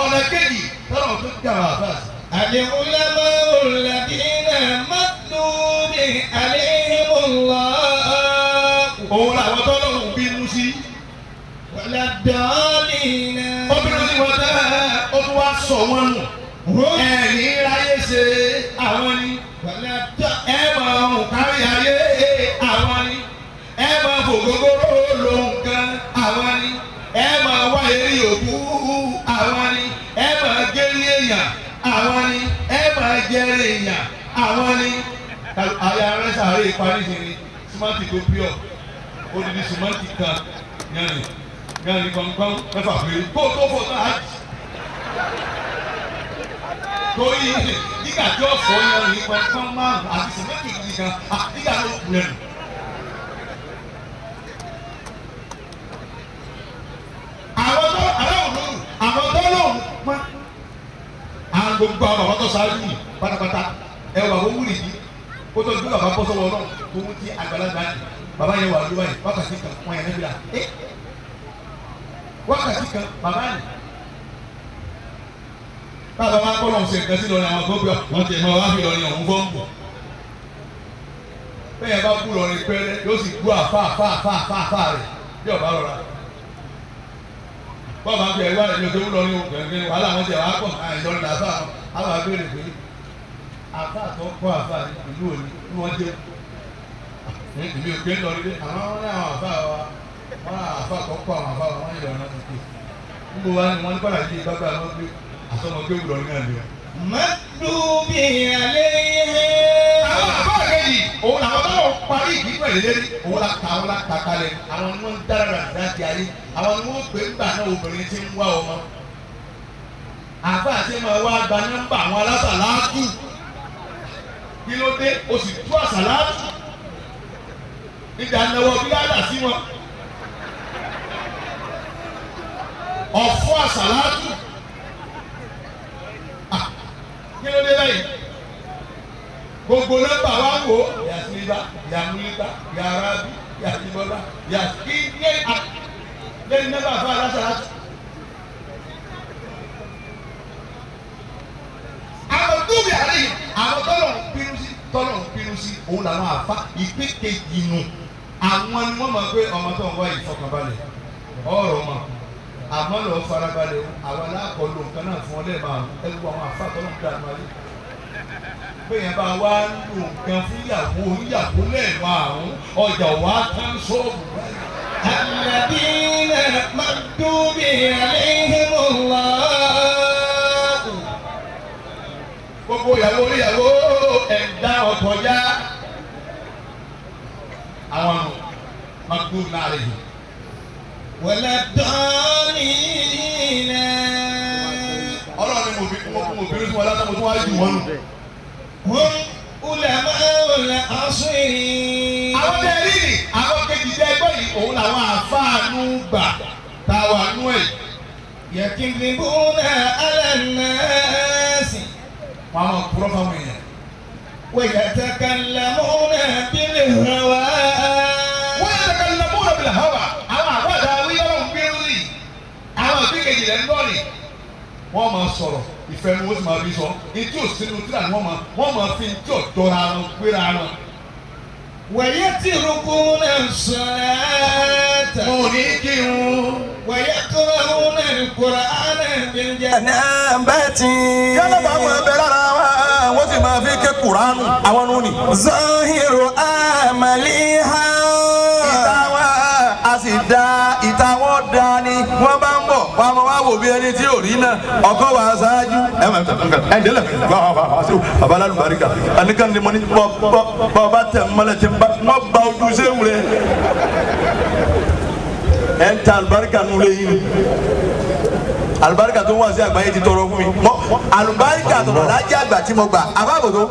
Ọ̀nà kejì tọ́lọ̀ tó dé àwọn àfáà sí. العلماء الذين مغضوب عليهم الله Òun làwọn tọ́lọ̀ ń bínú sí. ولا الضالين Ó bínú sí wọn tẹ́ ó tún wá sọ wọn nù. Ẹ̀yìn ráyé ṣe àwọn ni. ولا الضالين Ẹ máa hùn kárí ayé àwọn ni. Ẹ máa fògógóró lo nǹkan àwọn ni. Ẹ máa wá eré òkú àwọn ni. Ẹ máa gérí èèyàn àwọn ni. Ẹ máa jẹrè èèyàn àwọn ni. Àyà rẹ sàárè ìparí sí ni símọ́ǹtì tó pure odidi símọ́ǹtì kan yanrìn yanrìn kọ̀ọ̀kan mẹ́fà péré kó tó fò tán á jì torí nígbà tí ó fọ yanrìn kọ̀ọ̀kan márùn àti símọ́ǹtì odidi kan nígbà tó kù lẹ́nu. Àwọn tó aláwọ̀ lóru àwọn tó lóhùn pọ́n àwọn gbogbo àwọn bàbá tó ṣáájú yìí pátápátá ẹ wà wọ́n wúlì yìí kó tó dúró bàbá bọ́ sọ́wọ́ náà tó mú ti àgbàlagbà yìí bàbá yẹn wà lóba yìí wákàtí kan wọ́n yẹn lẹ́bi la ẹ wákàtí kan bàbá yìí bàbá wa kọ́ lọ́n ṣe nǹkan sí lọ́rin àwọn gbọ́gbọ́ wọn tẹ̀ mọ́ wá fi lọ́rin ọ̀hún fọ́ǹbù bẹ́ẹ̀ bá kú lọ́rin pẹ́rẹ́ yóò sì kú àfa àfa àfa àfa àfa rẹ̀ bí ọ̀bá rọra bọ́ọ̀ máa ń fi ẹ̀wá ẹ̀mí òkè wúlọ ní òkè wàhálà wọn ti àwọn akọ̀ àìlọrin làbá àwọn abéèrè pé àfa àtọ́ kọ́ àfa ìlú òní ní wọ́n jẹ́ èmi òkè ńlọrin dé àwọn wọn ní àwọn àfa wa wọn ní àfa àtọ́ kọ́ àwọn àfa wa wọn ní ìlọrin náà ti ké níbo wa ni wọn ní kọ́lá yìí bá gbà wọn gbé àtọmọgbé wúlọ ní àná. مغضوب عليهم Àwọn àfa kejì òun làwọn tó lọ parí ìdíkọ̀ ìlérí òun la ta òun la ta kalẹ̀ àwọn ni wọ́n ń dára rà dáàkì ayé àwọn ni wọ́n gbé ńgbà náà obìnrin ti ń wá ọmọ. Àfa àti máa wá gba nọ́mbà àwọn alásàlátù kí ló dé o sì tú àsàlátù nígbà náwó bíláàdà sí wọn ọ̀fọ́ àsàlátù kí ló dé báyìí gbogbo nọ́mbà wa wò yà sílíbà yà múlíbà yà arábí yà síbọlá yà kí ní lẹ́yìn nọ́mbà fún alásàlátù. Àwọn tóbi àárẹ̀ yìí àwọn tọ́lọ̀ ń bínú sí tọ́lọ̀ ń bínú sí òun làwọn àfa ìpín kejì nù àwọn ni wọ́n mọ̀ pé ọmọ tó ń wá ìfọkànbalẹ̀ ọ̀rọ̀ ọmọ àmọ́ lọ́ọ́ farabalẹ̀ o àwọn aláàkọ́ ló nǹkan náà fún ọ lẹ́ẹ̀máa ẹ wo àwọn àfa tọ́lọ̀ ń dànù ayé bẹ́ẹ̀ bá wá ń lo nǹkan fún ìyàwó oníyàwó lẹ́ẹ̀márùn ọjà wá tán ṣọ́ọ̀bù báyìí. الذين مغضوب عليهم الله Gbogbo ìyàwó oníyàwó ẹ̀dá ọkọ̀ yá àwọn magdum náà rè é. ولا الضالين Ọlọ́run ni mo bí mo bínú sí wọn lásán mo tún wá jù wọ́n nù. هم علماء العصر Àwọn tẹ rí ni àwọn kejì tẹ gbọ́ yìí òun làwọn àfáànù gbà tá a wà nú ẹ̀. يكذبون على الناس Wọ́n á máa purọ́ fáwọn èèyàn. ويتكلمون بالهوى Wọ́n yẹ kẹ́kẹ́ lọ́mú rẹ̀ bìlà hàwà àwọn àbáàdá wíyọ́rọ̀ ń gbé rí àwọn àbí kejì rẹ̀ ń lọ́ọ̀nì. Wọ́n máa sọ̀rọ̀ ìfẹ́ ni wọ́n sì máa fi sọ etí ò sínú tíra ni wọ́n máa fi etí ọ̀dọ́ra wọn gbéra wọn. ويتركون الصلاة Wọn ò ní kírun. ويقرؤون القرآن بالجهل Nàbàtì. Yálàbà máa bẹ lára wa, wọ́n sì máa fi ké Kùránù àwọn nù ní. Zọ́hìrù àmàlíhà. Ìta wa a sì da ìta wọn da ni wọ́n bá ń bọ̀ wọ́n á máa wá wò bí ẹni tí ò rí náà ọkọ wa ṣáájú. Ẹ máa ẹ délẹ̀ wá wá wá wá sí baba alálùbáríkà àníkàn ni mo ní bọ́ bọ́ bọ́ bá tẹ̀ mọ́lẹ̀ tí wọ́n ba ojú sẹ́wù rẹ̀. Ẹ ń ta àlùbáríkà nù lẹ́yìn alibarika tó ń wá sí àgbáyé ti tọrọ fún mi mọ alibarika tó lọ lájẹ àgbà tí mo gbà àbábòtó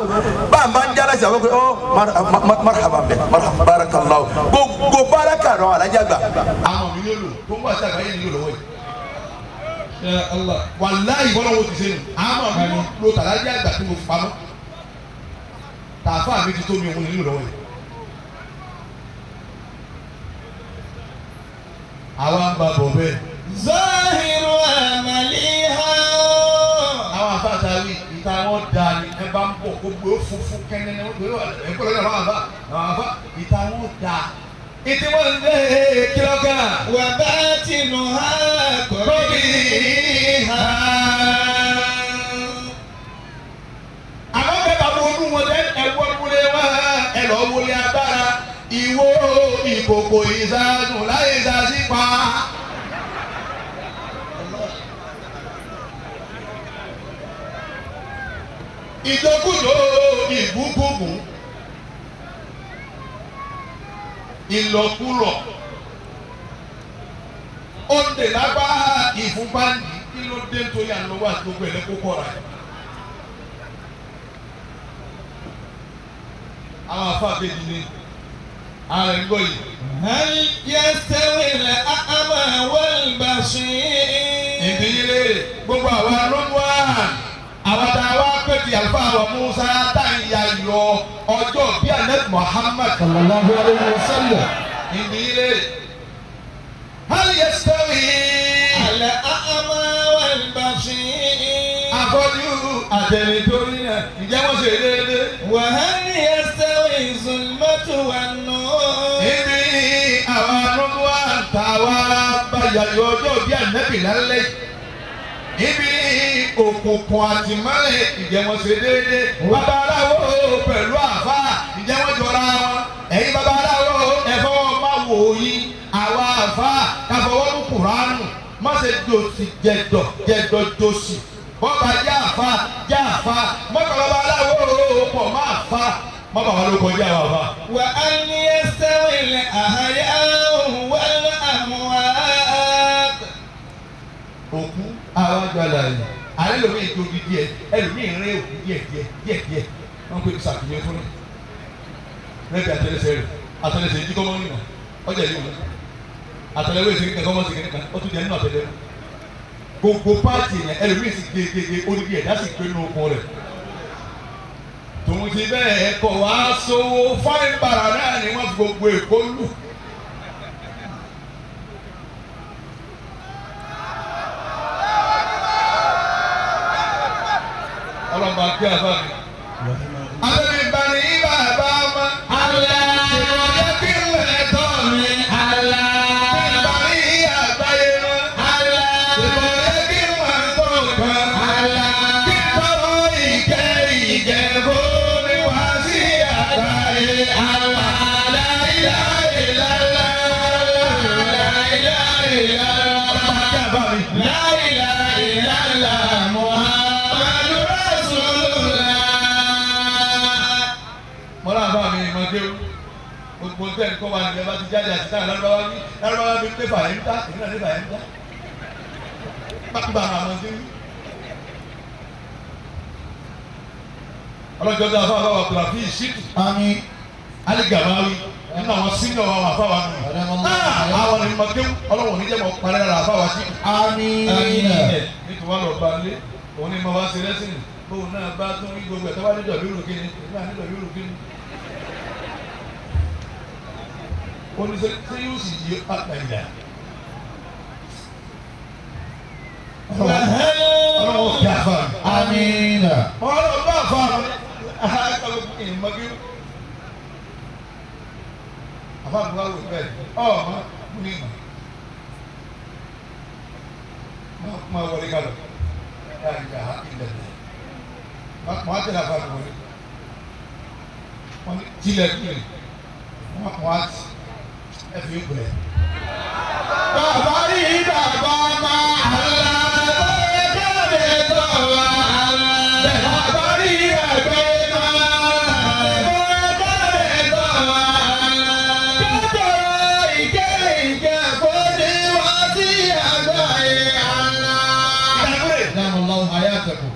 bá a bá ń jára sí àwọn pé ọ marhaba bẹ marhaba barakallahu gbogbo baraka rọ alájẹ àgbà. Àwọn mi yóò lò tó ń wá sí àgbáyé ni yóò lọ́wọ́ yìí. يا الله Wàláhì bọ́lá wo ti ṣe nù àmọ́ mi yóò lo tàlájẹ àgbà tí mo fi pamọ́. Tààfà mi ti tó mi òun ni yóò lọ́wọ́ yìí. Àwa ń ba bọ̀ bẹ́ẹ̀. ظاهر عملها Ìta wọn da ni ẹ bá ń bọ̀ gbogbo funfun kẹ́nẹ́ ní wọ́n ẹ kọ́ lọ́dọ̀ àwọn àbá àwọn àbá ìta wọn da. Ìtí wọ́n ń lé kílọ́gà. Wà bá tinú ha kọ́bí ha. Àmọ́ bẹ́ẹ̀ bá wo inú wọn dẹ́ ẹ̀wọ́ wọlé wá ẹ lọ́ wọlé agbára ìwọ ìkòkò ìsàgùn láyé ìsàsípa. Ìjókòó ìbúkúkú ìlọkulọ òǹdè lápá ìfúnpá kí ló dé nítorí àlọ́wọ́ àti gbogbo ẹ̀ lẹ́kọ́ kọ́ra ẹ̀. Àwọn afáàbẹ̀jì ni ààrẹ ń gbọ́ yìí. Hal yastawi al-a'ma wal-basir. Ìdílé gbogbo àwa ló ń wá àwọn tá a wá pé ti àlùfáà wa Musa tá à ń ya yọ ọjọ́ bí Ànábì Muhammad. Sallallahu alayhi wa sallam. Ìdílé hal yastawi al-a'ma wal-basir. Afọ́jú àtẹnitórí náà ǹjẹ́ wọ́n ṣe déédéé. Wa hal yastawi zulmatu wan-nur. Ibi àwọn arúgbó àtàwọn abáyàyọ ọjọ́ bí Ànábì lálẹ́ ibi òkùnkùn àtìmọ́lẹ̀ ǹjẹ́ wọ́n ṣe déédéé. Babaláwo pẹ̀lú àfáà ǹjẹ́ wọ́n jọra wọn. Ẹ̀yin babaláwo ẹ fọwọ́ máa wò yín àwa àfáà káfọwọ́ mú Kùránù má ṣe jòsì jẹ̀dọ̀ jẹ̀dọ̀ jòsì bọ́ba jẹ́ àfa jẹ́ àfa mọ́tò babaláwo pọ̀ má fa má bàbá ló kọjá wa fa. Wa hal yastawi al-ahya'u wal-amwat. Òkú àwọn àgbàlá yìí àlẹ́ lómi ìjòbi díẹ̀ ẹlòmíì rìn òkú díẹ̀ díẹ̀ díẹ̀ díẹ̀ wọ́n pè é sàkíyẹ fún mi rẹ́bí àtẹlẹsẹ̀ rẹ̀ àtẹlẹsẹ̀ yìí kọ́mọ́ nínú ọjà yìí wọ́n àtẹlẹwé ìsìnkú kan kọ́mọ́ sí kan ó tún jẹ nínú àtẹlẹwé gbogbo paati yẹn ẹlòmíì sì gegege odidi ẹ̀dá sì gbé nínú okun rẹ̀ tòun ti bẹ́ẹ̀ kọ̀ wá sówó fáìn bàrà náà ni wọ́n fi gbogbo èkó lù. Ọlọ́mọba kí a bá mi. Abẹ́mi bani bàbá ma. Allah. Ṣèkọ̀jẹ́ kí n lè tọ́ mi. Allah. Bani àgbáyé ma. Allah. Ṣèkọ̀jẹ́ kí n wà tó kan. Allah. Kí n tọrọ ìkẹ́ ìjẹ̀bú ni wá sí àgbáyé. Allah. La ilaha illallah. La ilaha illallah. Ọlọ́mọba kí a bá mi. La ilaha illallah. Muhammadu Rasulullah. Mọ́lá bá mi mọ̀ kéwú. Gbogbo tẹ́ ń kọ́ wa nìyẹn bá ti jáde àti táwọn lárúbáwá ní lárúbáwá mi pé fàyẹ̀ ń ta èmi náà ní fàyẹ̀ ń ta. Bá a mọ̀ kéwú. Ọlọ́jọ́ dá afáfá wa kùlà fi ìṣìtù. Àmín. Aligamawi nínú àwọn sínú àwọn afáwa nù. Àwọn ni mọ̀ kéwú ọlọ́wọ̀n ní jẹ́ mọ̀ parẹ́ lára afáwa sí. Àmín. Nítorí wọn lọ bá lé òun ni mo bá ṣe lẹ́sìn bóun náà bá tún rí gbogbo ẹ̀ tó bá níjọ̀ bí rò kíni èmi náà níjọ̀ bí rò kíni. Ó ní sẹ́ ṣé yóò sì yí pàtàkì. Ọlọ́wọ́ kí a fa mi. Àmín. Ọlọ́wọ́ bá fa mi. Ìmọ̀gí. Àfa mi wá wò bẹ́ẹ̀ ọ̀ mọ́ mú ní ìmọ̀. Máa wọlé kalọ̀. Láyé ilẹ̀ mi. Mọ̀ á tẹ̀lé àfa mi wọlé. Wọ́n ní tilẹ̀ kúlẹ̀. Wọ́n á ti ẹ fi yóò kulẹ̀. Bàbá rí bàbá máa Allah. Bẹ́ẹ̀ tó wà Allah. Bàbá rí ẹgbẹ́ máa. Bẹ́ẹ̀ tó wà Allah. Kẹ́tọ̀ ìkẹ́ ìkẹ́ kó ní wá sí àgbáyé Allah. Ìdàgbére. Allahu hayatakum.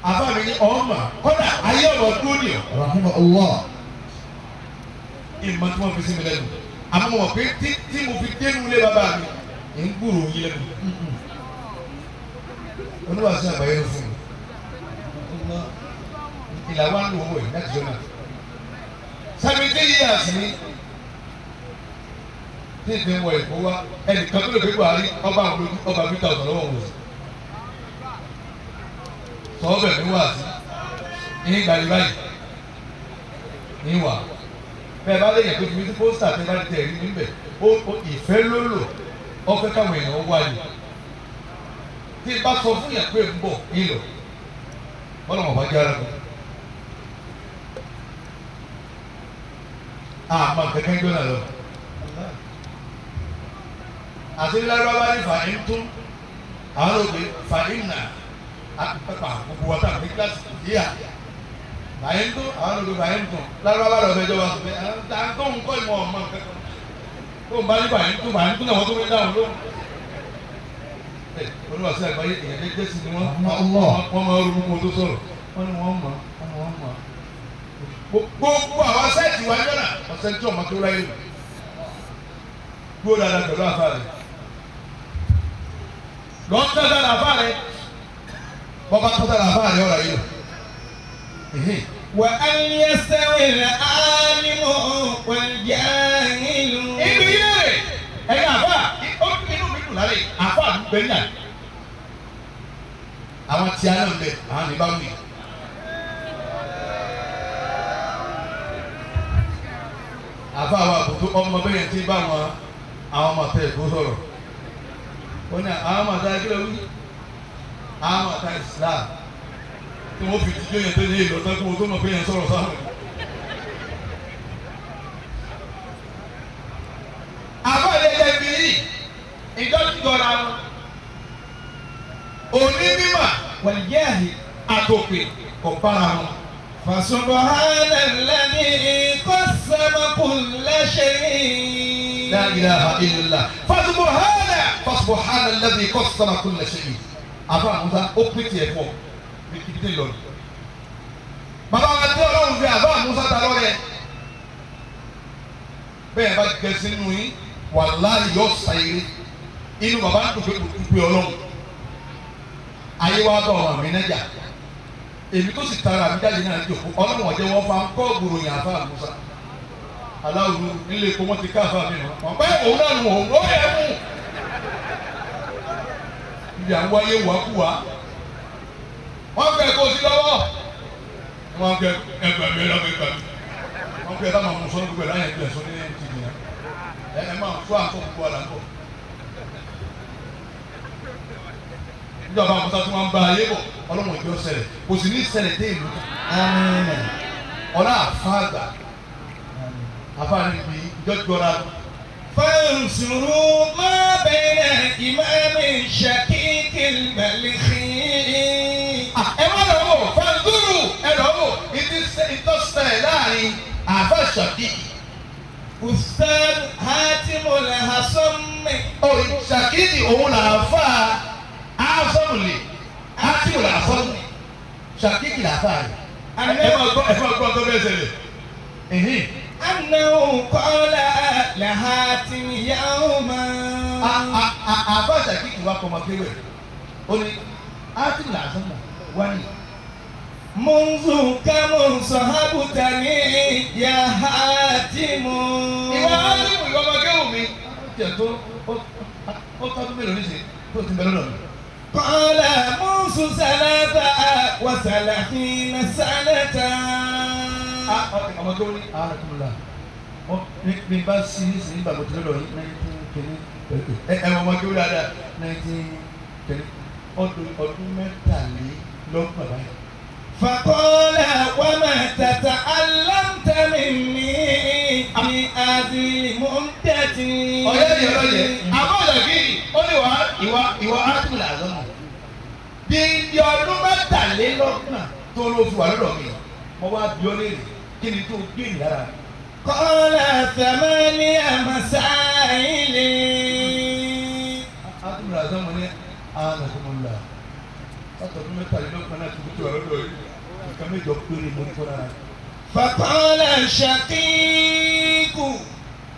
Àfa mi ní ọmọ kọ́dà ayé ọ̀rọ̀ dúró ni ọ̀. Rahimahullah. Ìmọ̀ tí wọ́n fi sí mi lẹ́nu. Àmọ́ mọ̀ pé tí mo fi dénú ilé bàbá mi, ń gbúròó yín lẹ́nu. Oníwàásù àgbáyé ló fún mi. Ìlà wa ń lo owó yìí láti jọ náà. 17 years ni tí ìdí ń wọ Èkó wá ẹnìkan tó lè gbé Buhari ọba àwọn olójú ọba 3,000 lọ́wọ́ wọn. Sọ bẹ̀ mí wá sí. Ní gbàgbé báyìí ní wà bẹ́ẹ̀ bá lè yẹ kó fi mí sí pósítà tẹ́ bá tẹ̀ rí níbẹ̀ ó ìfẹ́ ló lò ó fẹ́ káwọn èèyàn wá ní. Tí n bá sọ fún yẹn pé ń bọ̀ ń lọ bọ́lá wọn bá jẹ́ ara mi. Àmọ́ kẹ̀kẹ́ gbé náà lọ. Àti lárúbáwá ní fàáyín tún àwọn òbí fàáyín nà àpapà gbogbo wa tàbí kíláàsì yíyà fàáyín tún àwọn òbí fàáyín tún lárúbáwá lọ fẹjọ́ wa sọ pé à ń tó ń kọ́ ìmọ̀ ọ̀mọ̀ kẹ́kọ̀ọ́ tó ń bá ní fàáyín tún fàáyín tún náà wọ́n tó fi dáhùn lóhùn. Olúwa sí àgbáyé èèyàn jẹ́jẹ́ sí ni wọ́n wọ́n máa ronú kó tó sọ̀rọ̀ wọ́n ní wọ́n mọ̀ wọ́n ní wọ́n mọ̀. Gbogbo àwọn sẹ́ẹ̀tì wa jọ́nà ọ̀sẹ̀ tí ọmọ tó ráyè lò dúró dáadáa pẹ̀lú àfa rẹ̀ lọ́n tẹ́ dára àfa rẹ̀ bọ́bá tó dára àfa rẹ̀ ọ̀rọ̀ yìí lò. Wa an yastawi al-alimu wal-jahilu. Inú ilé rẹ̀ ẹ̀yin àfa inú mi dùn lálẹ́ àfa mi bẹ́ẹ̀ ní àná àwọn tí a náà ń bẹ àwọn ní bá wù yìí. Àfa àwọn àbùtó ọmọ bẹ́yẹn tí bá wọn àwọn ọmọ àtẹ ìkó sọ̀rọ̀ ó ní àwọn ọmọ àtẹ kílẹ̀ wí àwọn ọmọ àtẹ Islam tí wọ́n fi tijọ́ yẹn tó ní èlò ọ̀tá kí wọ́n tó mọ̀ pé yẹn sọ̀rọ̀ sáwọn. Àfa ilé ẹ̀jẹ̀ ibi yìí ìjọ ti jọra wọn òní mímà Wal-jahil. àtòpè kò bára wọn. فسبحان الذي قسم كل شيء. لا إله إلا الله فسبحان فسبحان الذي قسم كل شيء. Àfa Musa ó pín tiẹ̀ fún ọ bí ibi tí ń lọ ni. Bàbá wa tí Ọlọ́run fi àfa Musa ta lọ́rẹ. Bẹ́ẹ̀ bá jẹ sínú yín wàláhì yóò sa eré. Inú bàbá ń dùn pé kò dúpẹ́ Ọlọ́run. Ayé wa bá ọmọ mi nájà. Èmi tó sì tara mi jáde náà jòkó Ọlọ́run ọ̀jẹ̀ wọn fa ń kọ́ gbòòròyìn àfa Musa. Aláwo nílé epo wọn ti ká àfa mi mọ wọn pé òun náà nù òun ó yẹ mú ibi à ń wáyé wákúwá wọn fẹ́ kó sí lọ́wọ́ wọn fẹ́ ẹgbẹ́ mi lọ́wọ́ ẹgbẹ́ mi wọn fẹ́ ẹ máa mú sọ́nù gbogbo ẹ̀ láyé ẹgbẹ́ sọ ní ti nìyẹn ẹ ẹ máa fún àǹkọ́ gbogbo àlà ń bọ̀ níjọba àmọ́tá tí wọ́n ń bá ayé bọ̀ ọlọ́mọ ìjọ ṣẹlẹ̀ kò sì ní ṣẹlẹ̀ dé ìlú ọlá àfáàgbà àfáàní bí ìjọ jọra فانصروا ما بين إمام شقيق البلخي. Ẹ má lọ wò fàdúrù ẹ lọ wò ìtọ́sẹ̀ láàrin àfa ṣàkíkì. أستاذ حاتم الحصم. Ṣàkíkì òun là á fà á sọ́mùlì Hátìmù là á sọ́mùlì ṣàkíkì là á fà rẹ̀. Ẹ máa gbọ́ ẹ máa gbọ́ ọtọ́ bẹ́ẹ̀ ṣẹlẹ̀. أنه قال لحاتم يوما. Àfa ṣàkíkì wa kọ́ ọmọ kéwẹ̀ ó ní Hátìmù là á sọ́mù wá ní. منذ كم صحبتني يا حاتم. Ìwọ Hátìmù ìwọ ọmọ kéwù mi. Tiẹ̀ tó ó tọ́jú mélòó níṣẹ́ tó ti bẹ lọ́dọ̀ mi. قال منذ 33 سنة. Ọmọ tó ní àrùn ní bá sí ní sí nígbà tó ti lọ́dọ̀ yìí 19 kìíní ẹ ẹ ọmọ kéwù dáadáa 19 kìíní ọdún 33 báyìí. فقال وما تتعلمت مني في هذه المدة. Ọ̀yẹ́ ni ọlọ́yẹ àbọ̀ ọ̀dàgìrì ó ní wàá ìwà ìwà ákùnrin àzọ́mọ̀ bí ní ọdún 33 tó ló fi wà lọ́dọ̀ mi mo wá bí ọ léèrè kí ni tó gbé ìyára mi. قال 8 مسائل. Ákùnrin àzọ́mọ̀ ní ànàkùnmọ̀lá látọ̀dún 33 náà ti tó wà lọ́dọ̀ yìí nǹkan mẹ́jọ péré mo ní kọ́ lára. فقال الشقيق.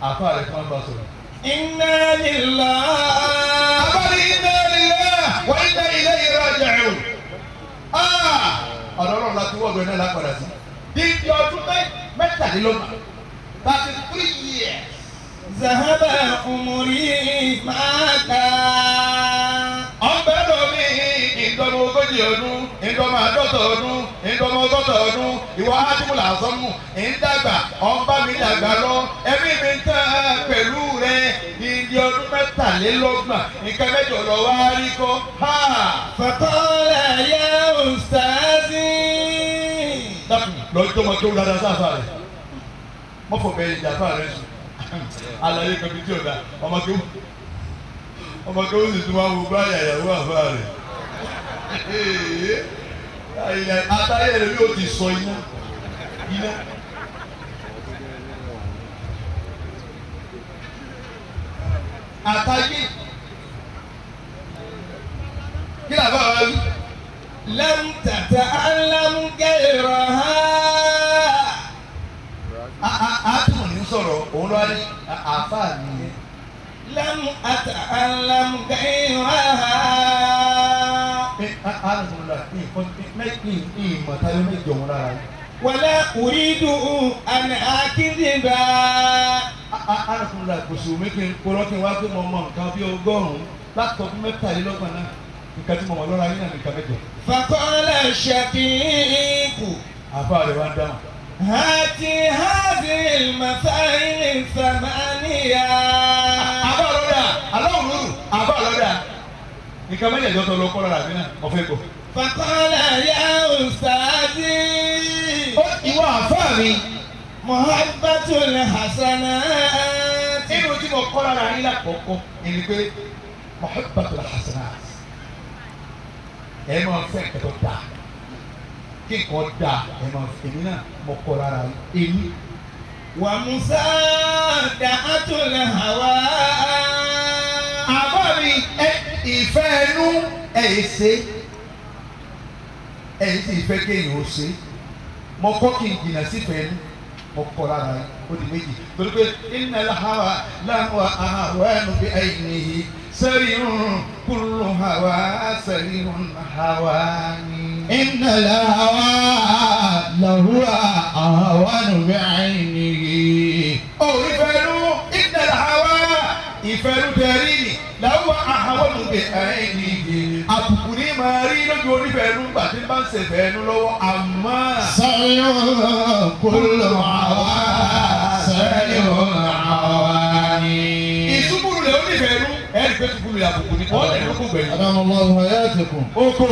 Àfa rẹ̀ kí wọ́n bá sọ̀rọ̀. إنا لله. Abali inna lillahi wa inna ilayhi raji'un. Ọ̀dọ̀ Ọlọ́run láti wọ́ọ̀dù ẹ̀ náà lápadà sí. Dídí ọdún 33 33 years. ذهب عمري معك. Ọ̀nbẹ́ lọ mi ìdọ́mọ 40 ọdún, ìdọ́mọ 50 ọdún, ìdọ́mọ 60 lọ́gọ́ta ọdún ìwọ Hátìmù làásánmù ń dàgbà ọ̀n bá mi dàgbà lọ ẹ̀mí mi ń tán pẹ̀lú rẹ ìdí ọdún 33 nǹkan mẹ́jọ lọ wá rí kọ́. Faqala ya ustazi. Dákun lọ́jọ́ mọ́ tó dáadáa sáfà rẹ̀ mọ́fọ̀ bẹ́ẹ̀ ìjàpá rẹ̀ sùn àlàyé kan bíi tí ò da ọmọ tó sì tún wá wo báyà ìyàwó àfa rẹ̀ àtàyè rẹ̀ yóò ti sọ iná iná. Àtàyè kí làbá wa wí. Lam tata'allam ghayraha. Àtúmọ̀ ní sọ̀rọ̀ òun ló wá ní àáfàá mi. Lam ata'allam ghayraha. Ìmọ̀ tayọ mẹ́jọ wọn lára yìí. Wala uridu an akdhiba. Alhamdulillah kò sì wù mí kí n kúrọ́ kí n wá pé mo mọ nǹkan bí 100 láti ọdún 33 náà nǹkan tí mo mọ̀ lọ́ra yín náà nǹkan mẹ́jọ. Faqala shaqiqu. Àáfàá rẹ̀ wá ń dáhùn. هاتي هذه المسائل الثمانية. Àbá ọlọ́dà aláwọ̀ lóru àbá ọlọ́dà nǹkan mẹ́jọ tó lọ kọ́ lára mi náà mo fẹ́ gbọ́. فقال يا أستاذي. Ìwọ àfáà mi. محبة الحسنات. Inú tí mo kọ́ lára yín lákọ̀ọ́kọ́ ni pé محبة الحسنات ẹ máa fẹ́ kẹ́tọ́ dáa kí nǹkan dáa ẹ máa fẹ́ èmi náà mo kọ́ lára èmi. ومصادعة الهوى. Àbá mi ẹ ìfẹ́ ẹnu ẹ yìí ṣe ẹ yìí sì fẹ́ kéèyàn ó ṣe mo kọ́ kí n jìnnà sífẹ̀ẹ́ ẹnu mo kọ́ lára yín ó di méjì torí pé innal hawa lahuwa ahwanu bi aynihi sarihun kullu hawa sarihun hawani. Innal hawa lahuwa ahwanu bi aynihi. Ó ìfẹ́nu innal hawa ìfẹ́nu tẹ̀rí ni lahuwa ahwanu bi aynihi. Àbùkù ní máa rí lójú onífẹ̀ẹ́nu gbà tí bá ń ṣe fẹ́ẹ́nu lọ́wọ́ àmọ́. Sarihun kullu hawa sarihun hawani. Ìṣubúrú lè onífẹ̀ẹ́nu ẹ̀rí pé ṣubúrú lè àbùkù ní wọ́n lè lóko gbẹ̀yìn. Adamallahu hayatakum. Oko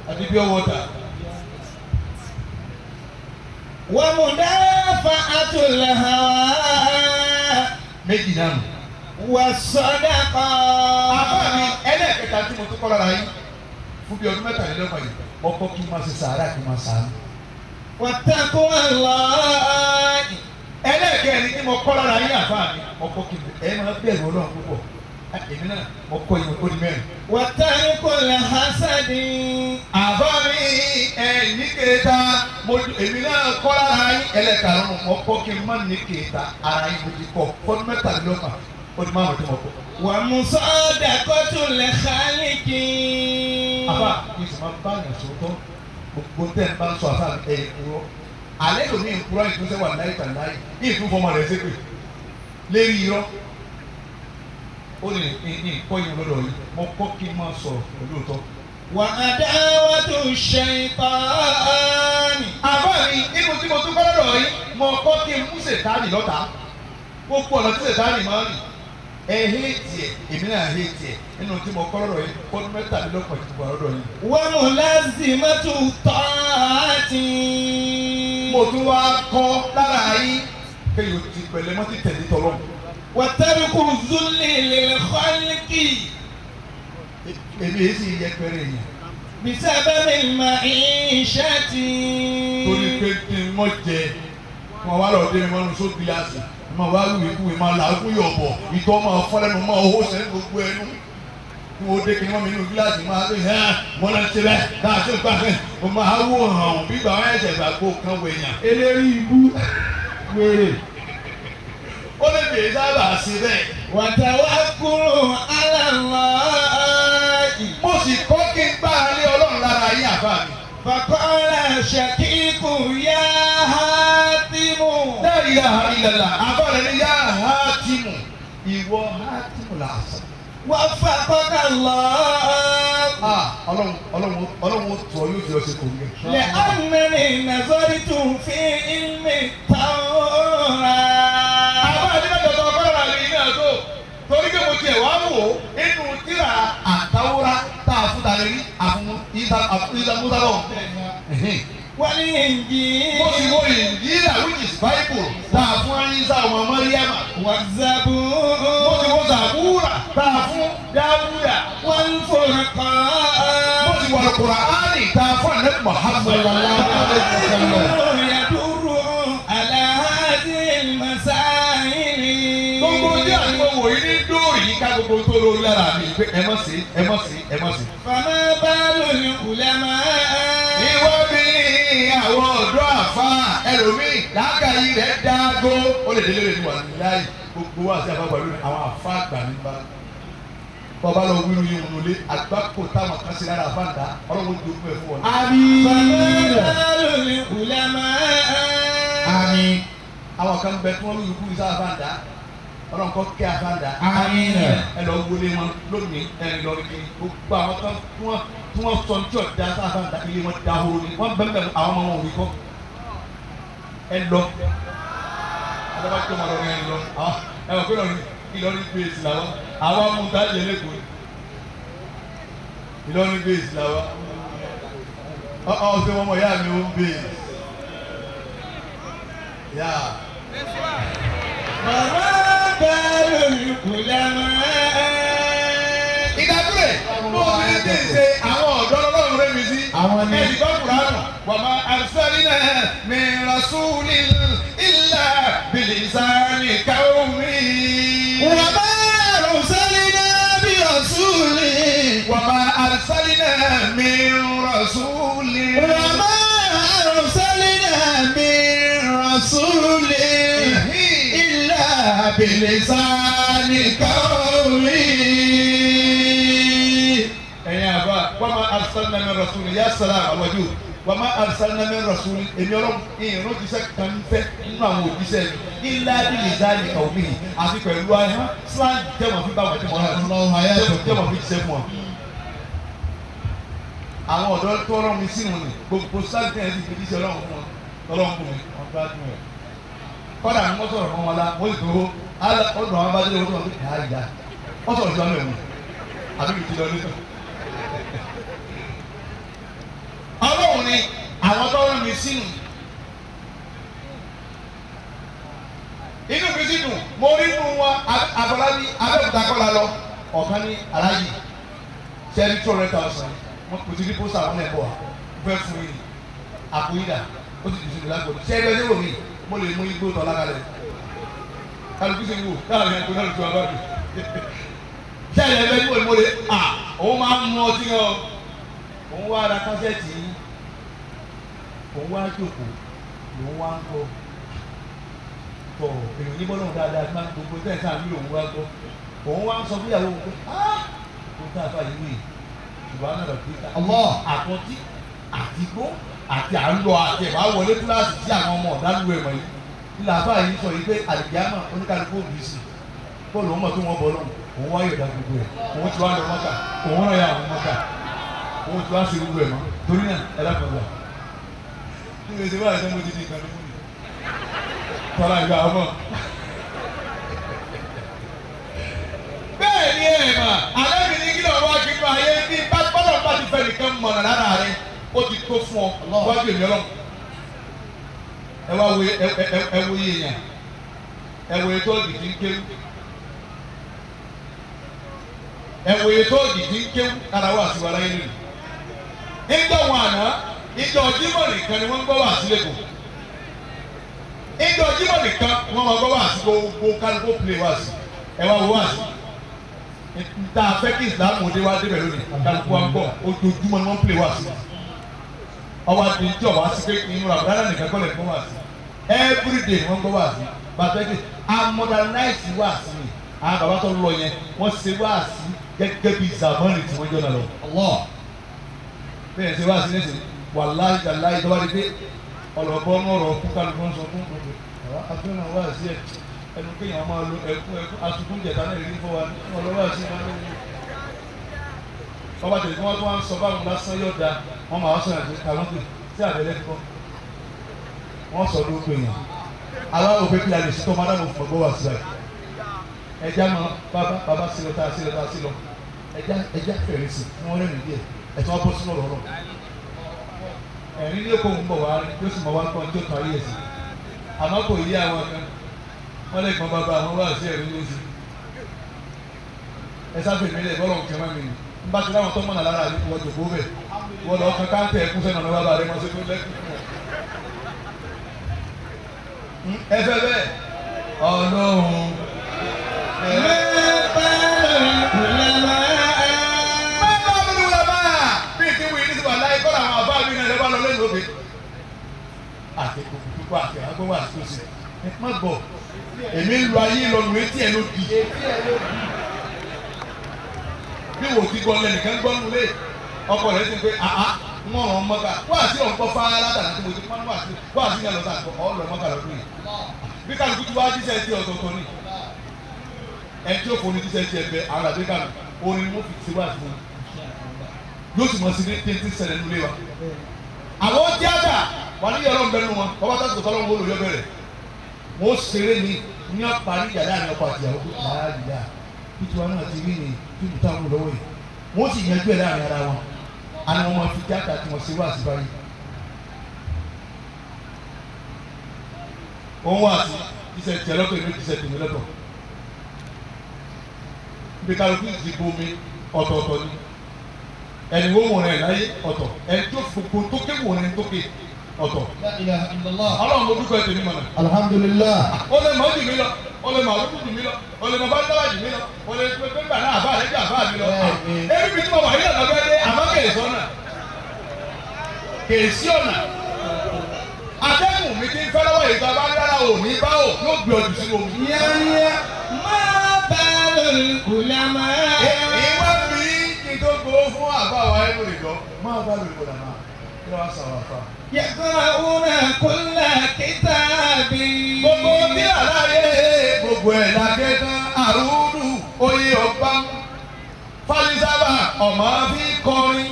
àti pure water. Wa mudafa'atul hawa. Méjì náà nù. Wa sadaqa. Àbá mi ẹlẹ́ẹ̀kẹta tí mo tún kọ́ lára yín fún bí ọdún 33 yìí mo kọ́ kí n máa ṣe sàárà kí n máa sàánú. Wa taqwallahi. Ẹlẹ́ẹ̀kẹrin tí mo kọ́ lára yín àbá mi mo kọ́ kí ẹ máa bẹ̀rù Ọlọ́run púpọ̀ èmi náà mo kọ́ yín ó di mẹ́rin. Wa tarkul hasadi. Àbá mi ẹ ní kéta mo èmi náà kọ́ lára yín ẹlẹ́ẹ̀karùn-ún mo kọ́ kí n má ní kéta ara yín mo ti kọ́ fọdún 33 ó di márùn-ún tí mo kọ́. Wa musadaqatul khaliqi. Àbá kí n sì máa bá yàn sọ́tọ́ gbogbo tẹ́ ń bá ń sọ àbá ẹ̀ kúrọ́ alẹ́ lómi ìkúrọ́ ìtúnṣe wà láyé tà láyé ní ìtúnfọmọ rẹ̀ ṣépè lérí irọ́ ó ní ní ìkọ́ yín lọ́dọ̀ yìí mo kọ́ kí n máa sọ̀rọ̀ pẹ̀lú òótọ́. Wa adawatu shaytani. Àbá mi nínú tí mo tún kọ́ lọ́dọ̀ yìí mo kọ́ kí n mú Sètáànì lọ́ta gbogbo ọ̀nà tí Sètáànì máa ń rìn ẹ hétì ẹ èmi náà hétì ẹ nínú tí mo kọ́ lọ́dọ̀ yìí fọdún 33 tí mo wà lọ́dọ̀ yìí. Wa mulazimatu ta'ati. Mo tún wá kọ́ lára yín kéèyàn ti pẹ̀lẹ́ mọ́ ti tẹ̀lé tọ́lọ́. Wa tarku zulli lil khalqi. Èmi èyí sì yẹpẹrẹ èèyàn. Bisababi ma'ishati. Torí pé kí n mọ̀ jẹ wọn wá lọ dé mi mọ́nu só gíláàsì máa wá wíwí kúwì máa làágùn yọ̀bọ̀ ìtọ́ máa fọ́ lẹ́nu máa hó sẹ́nu gbogbo ẹnu kí wọ́n dé kí wọ́n mi nínú gíláàsì máa lóye hàn wọ́n lọ sí bẹ́ẹ̀ dáa tó gbà fẹ́ o máa wò hàn bí gbà wọ́n ẹ̀sẹ̀ gbàgbó kan wò èèyàn. Eléri ibú wèrè. Ó lè bèèrè sábà sí bẹ́ẹ̀. Wa tawakkulu ala Allah. Mo sì kọ́ kí n gbá alẹ́ Ọlọ́run lára yín àbá mi. Faqala shaqiqu ya Hatimu. La ilaha illallah àbá rẹ̀ ní yá Hatimu ìwọ Hatimu làásà. Waffaqaka Allah. Ọlọ́run Ọlọ́run Ọlọ́run tó yóò fi ọṣẹ kò ń gẹ. لأنني نظرت في علم التوراة. Àbá àdínàjọba ọgọ́rùn-ún àlè yìí náà tó torí pé mo tiẹ̀ wá wò ó inú tíra àtàwòrá tá a fún tàlẹ́ rí àfún Ìsá Músá lọ́wọ́. والإنجيل Mo sì wo Ìnjílà which is Bible tá a fún Ìsá ọmọ Mọ́ríyámà. Mo sì والزبور wo Zàbúrà tá a fún Dáwúdà. Mo والفرقان sì wo Kùránì tá a fún Ànábì Muhammad. يدور على هذه المسائل. Gbogbo tí àti mo wò yìí ní dóòrì yìí ká gbogbo tó lórí lára mi pé ẹ mọ̀ sí ẹ mọ̀ sí ẹ mọ̀ sí. فما بال العلماء. Ìwọ bí àwọn ọ̀dọ́ àfa ẹlòmíì làákàyè rẹ̀ dágó ó lè délé rẹ̀ ní wà láàyè gbogbo wa sí àbábọ̀ lónìí àwọn àfa àgbà ní bá. Bọ́ba lọ wíru yìí wọnú lé àgbákò táwọn kan sí lára àfa ǹdá ọlọ́run ó jogún ẹ̀ fún wọn. فما بال العلماء. Àmín. Àwọn kan bẹ tí wọ́n lù kú sí àfa ǹdá ọlọ́run kọ́ kẹ́ àfa ǹdá. Ẹ lọ wọlé wọn lónìí ẹ lọ rí gbogbo àwọn kan tí wọ́n sọ ní tí ọ̀dà sáfà ǹdá ilé wọn dahoro ni wọ́n bẹ́ẹ̀ bẹ́ẹ̀ àwọn ọmọ wọn ò rí kọ́. Ẹ lọ adaba tó ma lọ ní ẹ lọ ẹ wọ pé lọrin Ìlọrin base làwọn àwọn amúta jẹ lẹkọọ Ìlọrin base làwọn ọ ọ ṣe wọn mọ ìyá mi ó ń base yá فما بال العلماء. Ìdákúrẹ̀ bó o ti ní ṣe àwọn ọ̀dọ́ ọlọ́run rẹ̀ mi sí ẹ̀sìn bá Kùránù wà má arsalna min rasulin illa bilisani qawmi. وما أرسلنا برسول. وما أرسلنا من رسول. وما أرسلنا من رسول إلا بلسان قومه. Ẹ̀yin àbá وما أرسلنا من رسول ya salam alwajud وما أرسلنا من رسول èmi ọlọ́run ìrún jíṣẹ́ kan fẹ́ nínú àwọn òjíṣẹ́ mi illa bilisani qawmihi àti pẹ̀lú ahọ́n slang tẹ̀wọ̀n fi bá wọn tẹ̀wọ̀n tẹ̀wọ̀n fi jíṣẹ́ fún wọn. Àwọn ọ̀dọ́ tó rán mi sínú ni gbogbo slang tẹ̀wọ̀n fi jíṣẹ́ ọlọ́run fún wọn ọlọ́run fún mi wọn gbádùn ẹ̀. Kọ́dà ń sọ̀rọ̀ fún wọn la wọ́n sì tó ọdún àwọn bá dé wọ́n tó wọn tó yà wọ́n sọ̀rọ̀ sí wọn lẹ́wọ̀n àbí kìí ti lọ nítorí. Ọlọ́run ni àwọn tó rán mi sínú. Inú mi sì dùn mo rí inú wọn Afọlábí Abẹ́òkúta kọ́la lọ ọ̀kan ní aláyè sẹ́ni 200,000 mo kò ti rí pósítà wọn lẹ́kọ̀ọ́ wa mo fẹ́ fún yín àpò yín dà ó sì dùn sí mi lágbo sẹ́ni ẹgbẹ́ wò mí mo lè mú igbó tọ́ lákàlẹ̀ kálukú sì ń wò láàrin ẹ̀kọ́ náà lójú abájú sẹ́ni ẹgbẹ́ wò mí mo lè à òun máa ń mu ọtí gan òun wá ra kásẹ̀tì yín òun wá jókòó lòun wá ń gbọ́ tọ̀ èèyàn ní bọ́lọ̀ dáadáa tí máa ń gbogbo tẹ̀ sáà ń lò òun wá gbọ́ òun wá ń sọ fúnyàwó òun pé ah kò tá a fà yìí wì ṣùgbọ́n náà lọ́ọ́ pé àtọ́tí àtìgbó àti à ń lọ àti ẹ̀wà wọlé kíláàsì tí àwọn ọmọ ọ̀dálù ẹ̀ mọ̀ yìí nílà àfà yìí sọ yìí pé àlìjáàmà oníkálukú òbí sí bọ́ọ̀lù òun mọ̀ tó wọ́n bọ̀ lọ́hùn òun wá yọ̀dá gbogbo ẹ̀ òun ti wá lọ Mọ́kà òun rán ya àwọn Mọ́kà òun ti wá sí gbogbo ẹ̀ mọ́ torí náà ẹ dákun gbà nígbà tí wọ́n àti mo ti di ìkànnì mú mi tọ́lá ìgbà ọmọ. Bẹ́ẹ̀ ni ẹ̀ mà alẹ́ mi ní kí lọ́wọ́ wá kí n bá ayé ní bọ́lọ̀ bá ti fẹ́ nìkan mọ̀nà lára rẹ̀ ó ti tó fún ọ wájú èmi ọlọ́run. Ẹ wá wo ẹ wo iye yẹn ẹ wo ètò ògì tí ń kéwú ẹ wo ètò ògì tí ń kéwú lára wà sí wa láyé lónìí. Níjọ́ wọn àná ìjọ Jímọ̀ nìkan ni wọ́n ń gbọ́ wà sílẹ̀ kù. Ìjọ Jímọ̀ nìkan wọ́n máa gbọ́ wà sí gbogbo kálukó play wà sí ẹ wá wo wà sí. Nta fẹ́ kí Ìsìlámù òde wá débẹ̀ lónìí kálukú wa ń gbọ́ ojoojúmọ́ ni wọ́n ń play wà sí. Ọwọ́ àti ìjọ wá sí pé inú Ramadan nìkan kọ́ lẹ̀ gbọ́ wà sí. Every day ni wọ́n gbọ́ wà sí. Bàtà ẹ̀ a modernize wà sí ni àwọn bàbá tó lọ yẹn wọ́n ṣe wà sí gẹ́gẹ́ bí zamani tí wọ́n jọ náà lọ. Bẹ́ẹ̀ ṣe wá sí lẹ́sìn wàláyé jàláyé tó bá di pé ọlọ́gbọ́n ọ̀rọ̀ kú kálukú ń sọ fún gbogbo àwọn afẹ́ràn wá sí ẹ ẹnu kéèyàn máa lo ẹkún ẹkún asukun jẹta náà rí fún wa ní ọlọ́wọ́ àti ìmọ̀ lóhùn. Bàbá tẹ̀lé kí wọ́n tún wá ń sọ báwọn lásán yóò da wọ́n máa wá sọ̀rọ̀ àti àwọn pè sí àbẹ̀lẹ̀ kíkọ́. Wọ́n sọ lórúkọ èèyàn. Aláwọ̀ pé kí la lè sítọ́ mádàmù fún ọgbọ́n wà sílẹ̀. Ẹja mọ bàbá bàbá sí lọ tá a sí lọ tá a sí lọ. Ẹja ẹja fẹ̀rẹ̀ sí fún wọn rẹ́rìn díẹ̀. Ẹ̀tọ́ wọn bọ́ sínú ọ̀rọ̀ náà. Ẹ̀rín ní kò ń bọ̀ wá rí yóò sì mọ̀ wá gbọ́n tó tán ayé ẹ̀sìn. Àmọ́ kò yí àwọn kan. Wọ́n lè gbọ́n bàbá àwọn wá sí ẹ̀rín lóṣù. Ẹ sáfẹ̀ mi lẹ̀ bọ́lọ̀ nǹkan mọ́ mi nì. N bá ti láwọn tó mọ̀nà lára mi wọ́n jòkó bẹ̀. Wọ́n lọ kan káńtẹ̀ ẹ̀kú sẹ́nu ọ̀nà bàbá rẹ̀ mọ́ sí tó lẹ́kùn fún ọ. Ẹ fẹ́ bẹ́ẹ̀ Ọlọ́run. Bàbá mi ni wọ́n bá bí ti wí ní sùpà láyé kọ́ra àwọn àbá mi náà lọ́ba lọ lẹ́nu òkè. Àti kòkòtò àti àgbọ̀wọ́ àti òsì. Ẹ má bọ̀, èmi ń lo ayé lọ́nu etí ẹ̀ ló di. Bí wò ti gbọ́ lẹ́nìkan gbọ́ nulẹ̀, ọkọ rẹ̀ ti pé àá wọ́n ràn mọ́ta. Wá sí ọ̀pọ̀ fáárá dàda tí mo ti pọ́n wá sí wá sí yàrá lọ́sà ọ̀ lọ mọ́ta lọ́dún yìí. Bí kálukú ti wá jíṣẹ́ ti ọ̀tọ̀ọ̀tọ̀ ni. Ẹ tí ó fò ní jíṣẹ́ ti ẹgbẹ́ àwọn àbí kàmí, orin ni wọ́n fi ti wá sí wọn. Yóò sì mọ̀ sí ní tí ń ṣẹlẹ̀ nulẹ̀ wa. Àwọn tíátà wà ní yọ̀rọ̀ ń bẹ nínú wọn, bàbá tó sọ̀tọ̀ lọ́wọ́ olùyọ bẹ̀rẹ̀. Wọ́n ṣeré ni ní ọ̀parí ìjà láàrin ọkọ àtìyàwó láàyè títí wọn náà ti rí ni fíìmù táwọn lọ́wọ́ yìí. Wọ́n sì yanjú ẹ̀ láàrin ara wọn. Àwọn ọmọ fi tíátà tí wọ́n ṣe wá sí báyìí. Òun wà sí iṣẹ́ tiẹ̀ lọ́tọ̀ ìlú iṣẹ́ tèmi lọ́tọ̀. Ibi kálukú ti bomi ọ̀tọ̀ọ̀tọ̀ ni. Ẹni wo wọ̀n rẹ̀ láyé ọ̀tọ̀. Ẹni tó fòkó tó ké wọ̀n rẹ̀ tó ké ọ̀tọ̀. Ọlọ́run mo dúpẹ́ tèmi mọ̀nà. Alhamdulillah. Ó lè mọ̀ jù mí lọ, ó lè mọ̀ àlùkù jù mí lọ, ó lè mọ̀ bá dáwà jù mí lọ, ó lè pé pé gbàdá àbá rẹ̀ jù àbá mi lọ. Ebi bí tí mo wà yí lọ́nà bẹ́ẹ̀ dé, àmọ́ kèé sọ́nà. Kèé sí ọ̀nà. Atẹ́gùn mi ti ń fẹ́ lọ́wọ́ ìgbà bá dára ò ní bá ò yóò gbé ọjọ́ sínú omi. Yẹ́nyẹ́ máa bá lòlùkùlámà. Ìwọ bí kí n tó gbowó fún àbá wa ẹnu ìjọ, máa bá lòlùkùlámà. Kí ló wá sàwọn àfa? Yaqra'una kulla kitabin. Gbogbo bí àlàyé gbogbo ẹ̀ làgé tán àrùdù oyè ọba falisábà ọmọ fi kọrin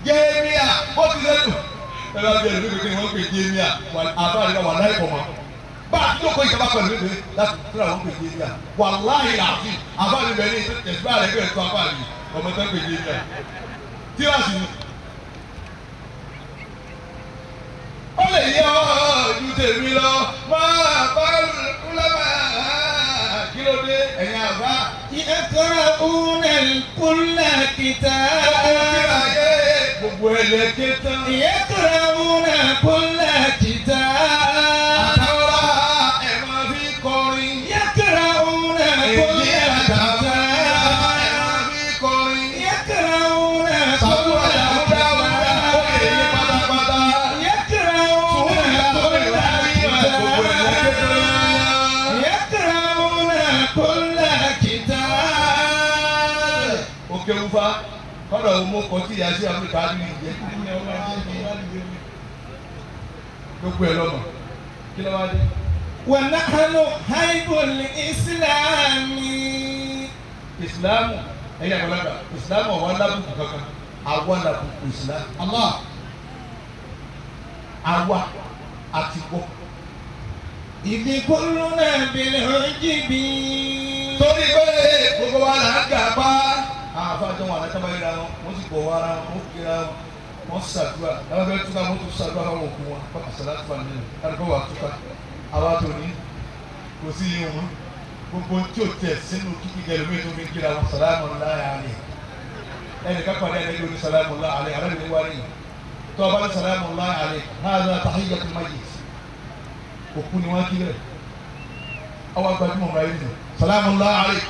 jémíà ó ti sẹ́nu. Ẹ bá bí ẹni pé wọ́n pè jémíà àbá rẹ̀ wà láì pọ̀ mọ́. Bá a jókòó ìjọba pẹ̀lú ìwé láti tura wọ́n pè jémíà wà láì láàfin àbá rẹ̀ bẹ̀rẹ̀ ní ẹ̀sùn àrẹ̀ bẹ̀rẹ̀ tó apá rẹ̀ ọmọ tó pè jémíà. Tíwáṣì ni. Ó lè yọ ju tèmi lọ máa bá kúlọ́mà kí ló dé ẹ̀yin àbá. Yaqra'una kulla kitab. Gbogbo ẹlẹ́kẹ́ tán. Yaqra'una kulla kitab. Àtàwọn ẹ̀ máa fi kọrin. Yaqra'una kulla Èyí àtàwọn ẹ̀ kitab. máa fi kọrin. Yaqra'una Sàbúrò kulla àdàmúdà wúdà ó lè yí pátápátá. Yaqra'una kulla Gbogbo ẹlẹ́kẹ́ kitab. tán. Yaqra'una kulla kitab. Òkè wufa kọ́dọ̀ wo mo kọ́ tí ìyá sí Áfíríkà ní ìjẹ́. Gbogbo ẹ̀ lọ́mọ. Kí ló wá dé? Wa nahnu haibul islami. Ìsìlámù ẹ̀yin àgbàlagbà ìsìlámù ọ̀wá lábùkù kankan àwa làbùkù ìsìlámù. Allah. Àwa àti wọ́. Idh kulluna bil hujibi. Torí pé gbogbo wa là ń gà pa. Àwọn afáàjọ wọn àti tábàlì ra wọn, wọ́n sì bọ̀ wọ́n ara wọn, wọ́n kíra wọn, wọ́n ṣàdúrà. Láwọn fẹ́ túká, wọ́n tún ṣàdúrà fáwọn òkú wọn. Bákan sọ̀rọ̀ láti fà nínú. Kálukọ́ wà túká. Àwa tó ní kò sí iye wọn. Gbogbo tí o tẹ̀ sínú kíkí gẹ̀lú mi tó fi ń kíra wọn sàlámù láyà alẹ́. Ẹnì kan pàdé ẹni lórí sàlámù láyà alẹ́, alẹ́ mi wá nìyí. Tó o bá ní sàlámù láyà alẹ́, hàdà tahiyyatul mayyit. Òkú ni wọ́n kí bẹ́ẹ̀. Ọwọ́ gbajúmọ̀ ọ̀rọ̀ ayé nìyẹn. Sàlámù láyà alẹ́.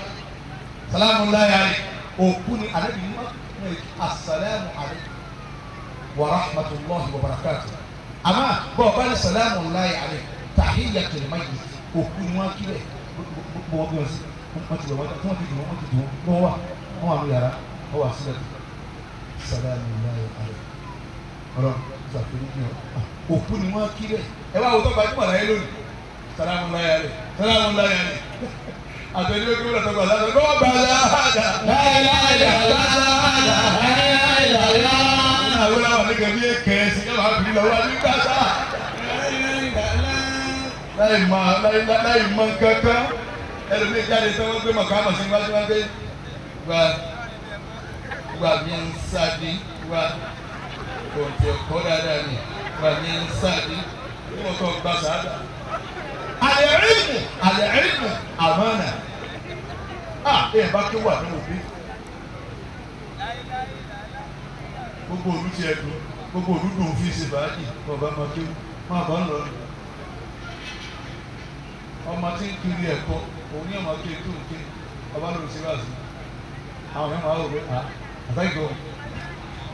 Sàlámù láyà alẹ́. Òkú ni alẹ́ mi wá asàlámù alẹ́ wa rahmatulahi wa barakatuh. Àmọ́ bọ́ọ̀ bá ní sàlámù láyà alẹ́ tahiyyatul mayyit. Òkú ni wọ́n kí bẹ́ẹ̀. Gbogbo wọn bí wọn sí wọn ti wẹ̀ wọ́n ti dùn wọ́n ti dùn wọ́n wà wọ́n wà ní yàrá wọ́n wà sílẹ̀ sàlámù láyà alẹ́ ọ̀rọ̀ ṣàfihàn òkú ni wọ́n kí bẹ́ẹ̀. Ẹ wá wo tó gbajúmọ̀ láyé lónìí sàlámù láyà alẹ́ sàlámù láyà alẹ́ Àtẹ̀lé kí wọ́n lọ sọ́gbà láti kọ́ gbàlá. Àwọn àwọn àlejò bí kẹ̀sì kí wọ́n fi lọ́wọ́ ní gbàgbà. Láì mọ láì mọ kankan. Ẹlòmíì jáde tí wọ́n gbé mọ̀kámọ̀ sí wájú wájú gba gba mi ń sáde gba kò tẹ̀ kọ́ dáadáa ni gba mi ń sáde ní wọ́n kọ́ gba sáadà. Àlẹ́ ìlú àmọ́nà. Ẹ bá kí wà ní òbí. Gbogbo òlu ti ẹ̀dùn, gbogbo òlu dùn fi ṣe fàájì, bàbá máa kéwú, máa bá ń lọ ni. Ọmọ tí ń kiri ẹ̀kọ́, òun ní ọmọ kéwú tó ń ké, ọba ló ń ṣe wá sí. Àwọn èèyàn máa wò pé àtàkì ọ̀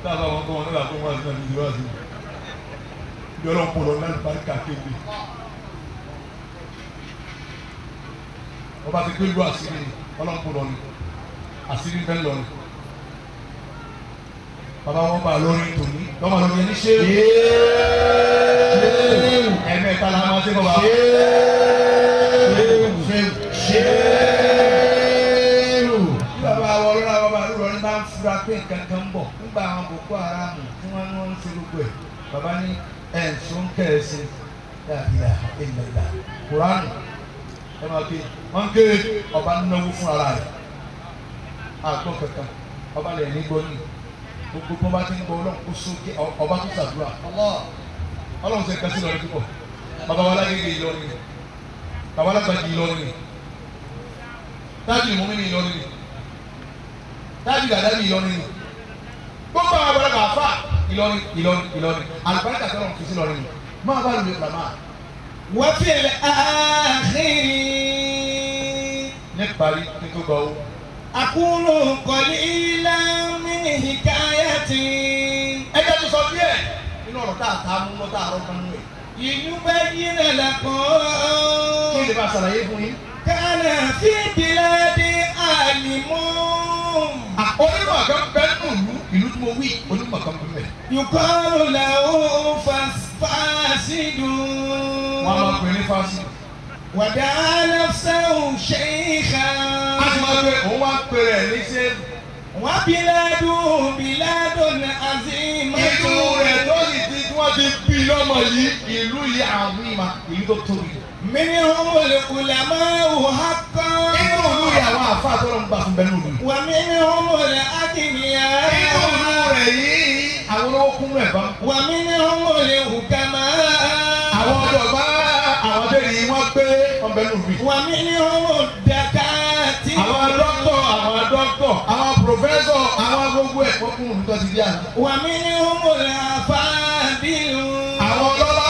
tá a bá wọn kọ́ wọn nígbà tó wọn sí náà ní ṣe wá sí. Ibi ọlọ́run kò lọ náà bá ká kéde. Ọba ti gbé lu àṣírí ni, ọlọ́run kò lọ ni, àṣírí bẹ́ẹ̀ lọ ni. Bàbá wọn bá lórí tòní, lọ́mọ lórí ẹni ṣé. Ẹ̀mẹ́ta la máa ṣe kọ́ bá. Bàbá wa ọlọ́run bàbá àlùrọ̀ ní bá ń fura pé nǹkan kan ń bọ̀ nígbà àwọn Boko Haram tí wọ́n ní wọ́n ń ṣe gbogbo ẹ̀. Bàbá ní ẹ̀sùn kẹ̀sì dàbílà ìlàlà Kùránì ẹ máa ké wọ́n ké ọba náwó fún ara rẹ̀. Àgbọ̀ kankan ọba lẹ̀ ní gbọ́ ní gbogbo bó bá ti ń gbọ́ ọlọ́run kó sókè ọba tó ṣàdúrà ọlọ́run ṣe nǹkan sí Ìlọrin púpọ̀. Bàbá wa lágége Ìlọrin, bàbá alágbàjì Ìlọrin, tájì ìmúmi ní Ìlọrin, tájì dàdá ní Ìlọrin, gbogbo àwọn àgbàlagbà àfà Ìlọrin Ìlọrin Ìlọrin àlùbáríkà tọ́lọ̀ fi sí Ìlọrin máa bá lùlẹ̀ màmá. Wa fil akhiri. Níparí kí n tó gba owó. Aqulu qalilan min hikayati. Ẹ jẹ́ tó sọ díẹ̀ nínú ọ̀rọ̀ tá a ta mú lọ́tà àrọ́ kan nù ẹ̀. Liyubayyina lakum. Kí lè bá ṣàlàyé fún yín. Kana fi biladi alimun. Onímọ̀ kan bẹ́ẹ̀ nù ìlú tí mo wí onímọ̀ kan bẹ́ẹ̀. Yuqalu lahu fasidun. Wọ́n á máa pè ní fásidù. Wada'a nafsahu shaykhan. A ti máa pe òun wá pè rẹ̀ ní ṣé. Wa biladu biladun azimatun. Ìlú rẹ̀ tó sì ti tí wọ́n ti bí lọ́mọ yìí ìlú yìí àwìn ma ìlú tó tóbi. Minhumul ulama'u haqqan. Inú ìlú rẹ̀ àwọn àfa àtọ́lọ́ ń gbà fún bẹ́ẹ̀ nínú ìlú. Wa minhumul aghniya. Inú ìlú rẹ̀ yìí àwọn olówó kún rẹ̀ bá. Wa minhumul hukama. Àwọn ọ̀dọ́gba àwọn bẹ́ẹ̀ ni wọ́n gbé ọbẹ̀ nínú ìlú. Wa minhumud dakati. Àwọn dọ́kítọ̀ àwọn dọ́kítọ̀ àwọn pòfẹ́sọ̀ àwọn gbogbo ẹ̀ wọ́n kún ìlú tó ti di àná. Wa minhumul afadilu. Àwọn ọlọ́lá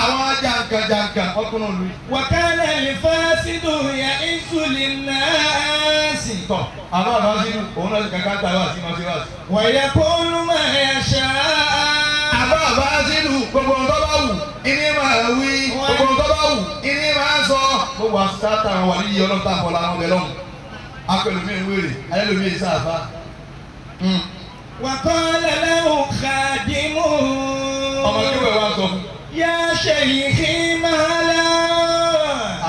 àwọn jàǹkàjàǹkà ọkùnrin òlu. Wa kana al-fasidu ya'izu lin-nasi. Tọ́ àwọn àbá sínú òun náà ti kankan ta wá sí máa ṣe wá sí. Wa yaqulu ma yasha. Àbá àbá sínú gbogbo ohun tó bá wù ìní máa wí gbogbo ohun tó bá wù ìní máa sọ. Gbogbo àṣà àwọn wà níyì ọlọ́ta àfọlá wọn bẹ lọ́hùn. Akọlùmí ń wèrè ayélujára yìí sáfà. Wa qala lahu khadimuhu. Ọmọ kí wọ́n wá sọ fún. Ya shaykhi mahala.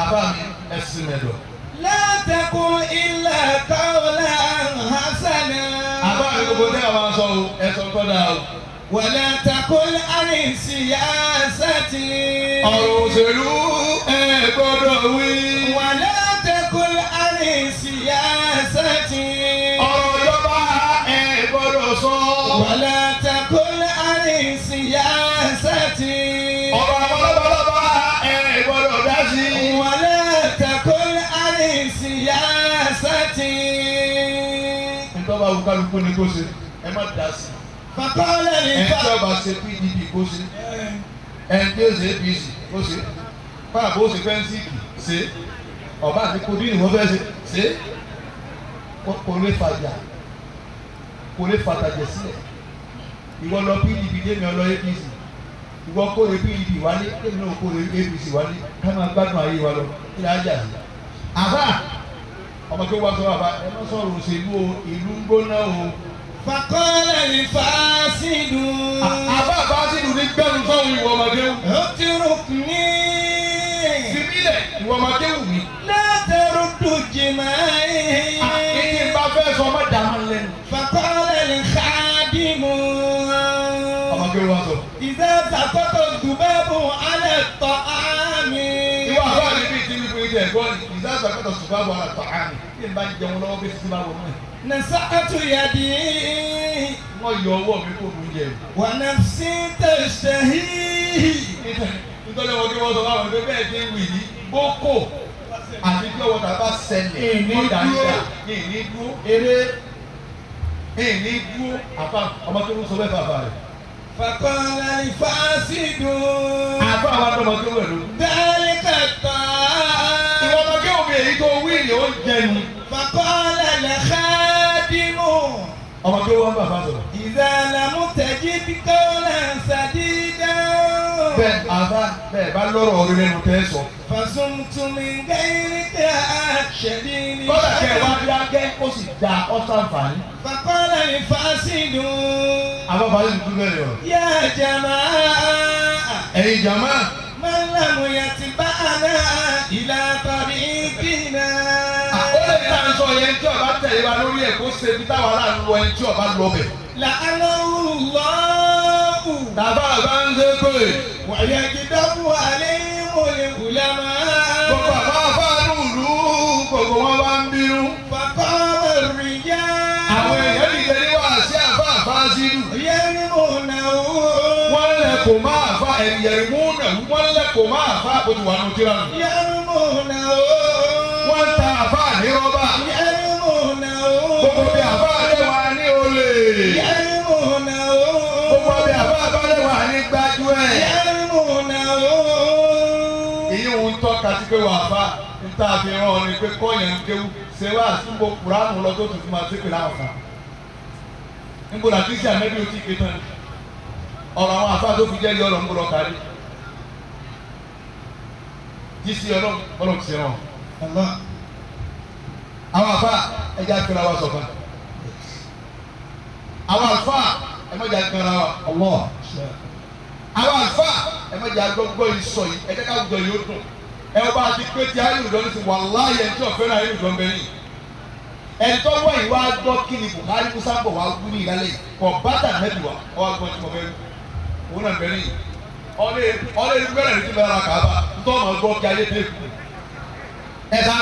Àbá mi ẹ̀sìn mẹ́dọ̀. La taqul illa qawlan hasana. Àbá mi gbogbo ní àwọn aṣọ o, ẹ̀sọ́ tó dáa o. Wala taqul ani siyasati. Ọ̀rọ̀ òṣèlú ẹ gbọ́dọ̀ wí. Wala taqul ani siyasati. Ọ̀rọ̀ ìjọba ẹ gbọ́dọ̀ sọ. Wala taqul ani siyasati. Ọ̀rọ̀ àwọn lọ́balọ́ba ẹ gbọ́dọ̀ dá sí. Wala taqul ani siyasati. Ntọ́ba wù kálukú ni kó ṣe, ẹ má dá sí. Faqala li Ẹni tí ọba ṣe PDP kó ṣe, ẹni tí ó ṣe APC kó ṣe, fáwọn bó ṣe fẹ́ǹsìkì ṣe, ọba àti kojú ni wọ́n fẹ́ ṣe ṣe, kò lè fàjà, kò lè fàtàjẹ̀ sílẹ̀. Ìwọ lọ PDP démi ọlọ APC, ìwọ kóre PDP wálé, démi náà kóre APC wálé, ká máa gbádùn ayé wa lọ, kí ni á jà sí. Àbá ọmọ tó wá sọ bàbá ẹ má sọ̀rọ̀ òṣèlú o, ìlú ń gbóná o. Faqala al-fasidu. Àbá fásitì ní gbẹ́nu sọ́hun ìwọ ọmọdé wù. Utrukni. Fìmílẹ̀ ìwọ ọmọdé wù mí. La taruddu إجماعه. Ìdí bá fẹ́ sọ ọmọ dàmú lẹ́nu. فقال الخادم. Ọmọ kí ló wá sọ. إذا سقط الذباب على الطعام. Ìwọ àbá mi bíi ti ní fún ìjẹ ẹ̀gbọ́n ni ìdá àgbàkọ́tọ̀ ṣùgbọ́n àwọn àtọ̀ àmì tí n bá ń jẹun lọ́wọ́ bí sísú bá wọnú ẹ̀. نسعت يدي. Wọ́n yọ ọwọ́ mi kó oúnjẹ. ونفسي تشتهيه. Nítorí wọn kí wọ́n sọ fáwọn ẹgbẹ́ bẹ́ẹ̀ ti ń wì yí bókò àti bí ọwọ́ tàbá ṣẹlẹ̀ wọ́n dà ń dà ìní dúró eré ìní dúró àfa ọmọ tó ń sọ bẹ́ẹ̀ fàfà rẹ̀. فقال الفاسد. Àfa àwọn àtọmọ tó wẹ̀ ló. ذلك الطعام. Ìwọ ọmọ kí omi èyí tó wí ni ó ń jẹnu. فقال الخادم. Ọmọ tó wọ́n bàbá sọ̀rọ̀. إذا لم تجد قولا سديدا. Bẹ́ẹ̀ àfa bẹ́ẹ̀ bá lọ́rọ̀ orí lẹ́nu tẹ́ sọ. فصمت من غيرك شديد. Kọ́dà kẹ́ ẹ wá bí akẹ́ ó sì da ọ́sànfààní. فقال الفاسد. Àwọn bàbá yìí tún bẹ̀rẹ̀ ọ̀rọ̀. يا جماعة. Ẹ̀yin jàmá. من لم يتبعنا إلى طريقنا. Ó lè ta sọ yẹn tí ọba tẹ̀lé wa lórí ẹ̀ kó ṣe bí táwa náà ń lọ ẹni tí ọba lọ bẹ̀. لعنه الله. Bàbá àbá ń ṣe pé. ويجدب عليهم العلماء. Gbogbo àbá àfáànù ìlú gbogbo wọn bá ń bínú. فقام الرجال. Àwọn èèyàn dìde ní wàásí àbá àbá sínú. يرمونه. Wọ́n lẹ̀ kò máa fa ẹ̀yẹ̀rìmú náà wọ́n lẹ̀ kò máa fa bó ti wà nù tíra nù. يرمونه. Wọ́n ta àfá ní rọ́bà. يرمونه. Gbogbo bí àfá lẹ́wà ní olè. يرمونه. Gbogbo bí àfá bá lẹ́wà ní gbájú ẹ̀. يرمونه. Èyí ń tọ́ka sí pé wàá fa ń tá a fi rán ọ ni pé kọ́yàn ń kéwú ṣe wá àsúnbò kùránù lọ tó tuntun máa ṣépè láwọn kan. Níbo la kristian mẹ́bí o ti ké tán ni? Ọ̀rọ̀ àwọn àfa tó fi jẹ́ yọ ọ̀rọ̀ ń bọ̀ lọ kárí. Jísí ọlọ́run bọ́lọ̀ ti ṣe rán ọ. Àwọn àfa ẹja akẹ́rẹ́ wa sọ̀kan. Àwọn àfa ẹ má jẹ́ akẹ́rẹ́ wa. Àwọn àfa ẹ má jẹ́ agbọ́gbọ́ yìí sọ yìí ẹ jẹ́ ká àwùjọ yìí ó dùn. Ẹ wọ́n bá ti pé ti ayélujára ní ti wàláyé ẹni tí ọ̀fẹ́ náà ayélujára ń bẹ yìí. Ẹni tó wọ̀ yìí wá gbọ́ kí ni Buhari Musa ń bọ̀ wá wú ní ìlàlẹ́ yìí kọ̀ bàtà nẹ́bí wa ọ wá gbọ́ tí mo fẹ́ wí. Òun náà ń bẹ níyì. Ọlẹ́ ìlú bẹ̀rẹ̀ ní ti bẹ̀rẹ̀ kàá bá ntọ́ ọmọ gbọ́ kí ayé dé kù. Ẹ sá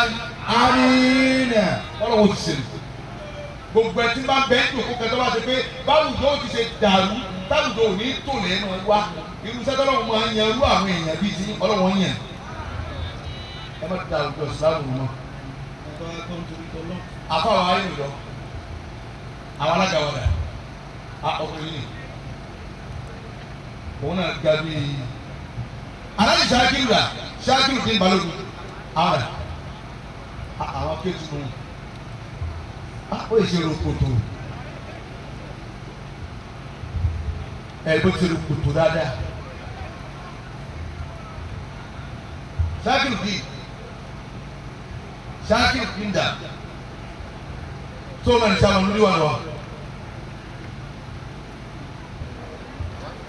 Amina. Ọlọ́wọ́ ti sèlè. Gbogbo ẹ tí bá bẹ́ẹ̀ tó kó kẹtọ́ bá ṣe pé báwùjọ ó ti ṣe dàrú táwùjọ ò ní tò lẹ́nu wá. Irú iṣẹ́ tọ́lọ́wọ́ máa ń yan irú àwọn èèyàn bíi ti ọlọ́wọ́ ń yàn. Ẹ má da àwùjọ ìsìlámù mọ́. Àfáwọn ayélujára àwọn alága wọn dà á ọkùnrin yìí òun náà ga bíi aláàjì Ṣakiru dà Ṣakiru dín Balógun àwọn dà àwọn akéwì nù ó yẹ ṣe rokoto ẹ bó ti rokoto dáadáa Ṣakiru dín Ṣakiru dín dà tó o náà ní sábà lórí wà lọ.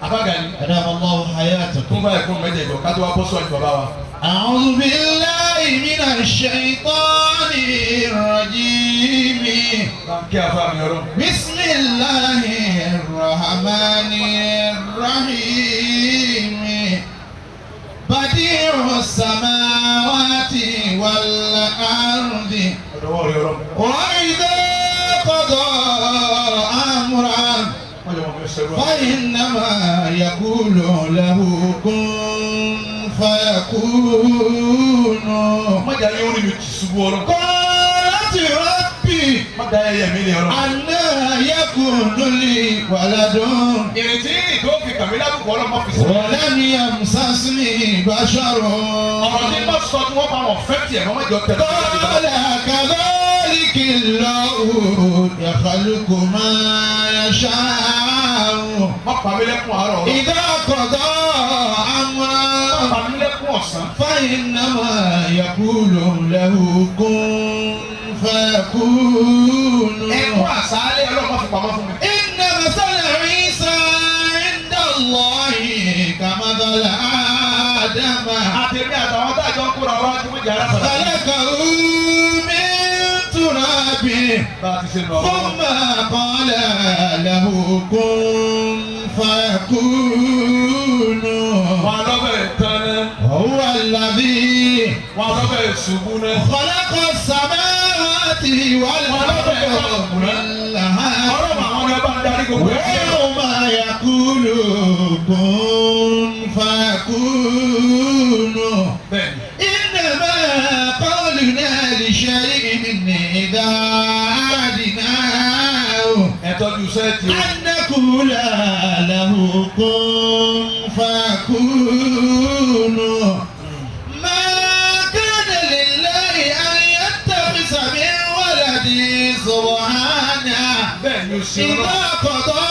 Abagani. أدام الله حياتكم. Tún báyìí fún mẹ́jẹ̀jọ ká tó wá bọ́ sọ́ọ̀nì bàbá wa. أعوذ بالله من الشيطان الرجيم. Kí a fa mi ọ̀rọ̀. بسم الله الرحمن الرحيم. بديع السماوات والأرض. Ọ̀dọ̀wọ́ rẹ̀ ọ̀rọ̀. وإذا قضى أمرا Wọ́n jẹ́ wọn fẹ́ ṣerú àwọn. فإنما يقول له كن فيكون. Má jẹ́ ayé orí mi ti ṣubú ọ̀rọ̀. قالت ربي Má da ẹyẹ mi lè ọ̀rọ̀. أنى يكون لي ولد Ìrètí tó fi kàmí lábùkù ọlọ́mọ fi sí. ولم يمسسني بشر. Ọ̀rọ̀ tí má sọ tí wọ́n bá wọn fẹ́ tiẹ̀ mọ́ mọ́jọ tẹ̀lé. قال كذلك الله يخلق ما يشاء. Má pa mí lẹ́kùn àárọ̀ ọ̀rọ̀. إذا قضى أمرا Má pa mí lẹ́kùn ọ̀sán. فإنما يقول له كن فيكون. Ẹkún àsálẹ̀ ọlọ́mọ fi pamọ́ fún mi. إن مثل عيسى عند الله كمثل آدم. Àtẹ̀mí àtàwọn tá a jọ ń kóra wá tí wọ́n jẹ́ arákùnrin. خلقه من ثم قال له كن فيكون. هو الذي خلق السماوات والأرض كلها ويوم يقول كن فيكون. إنما قولنا لشيء إذا أردناه أن نقول له كن فيكون. ما كان لله أن يتخذ من ولد سبحانه إذا قضى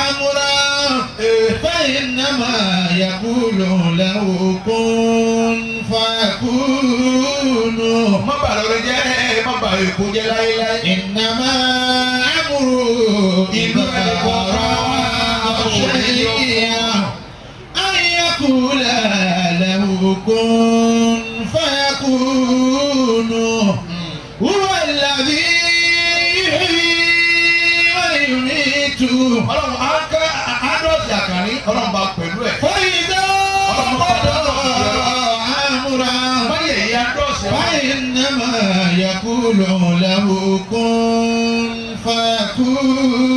أمرا فإنما يقول له كن فيكون. إنما أمره إذا أراد شيئا أن يقول له كن فيكون. هو الذي يحيي ويميت. فإذا قضى أمرا فإنما يقول له كن فيكون.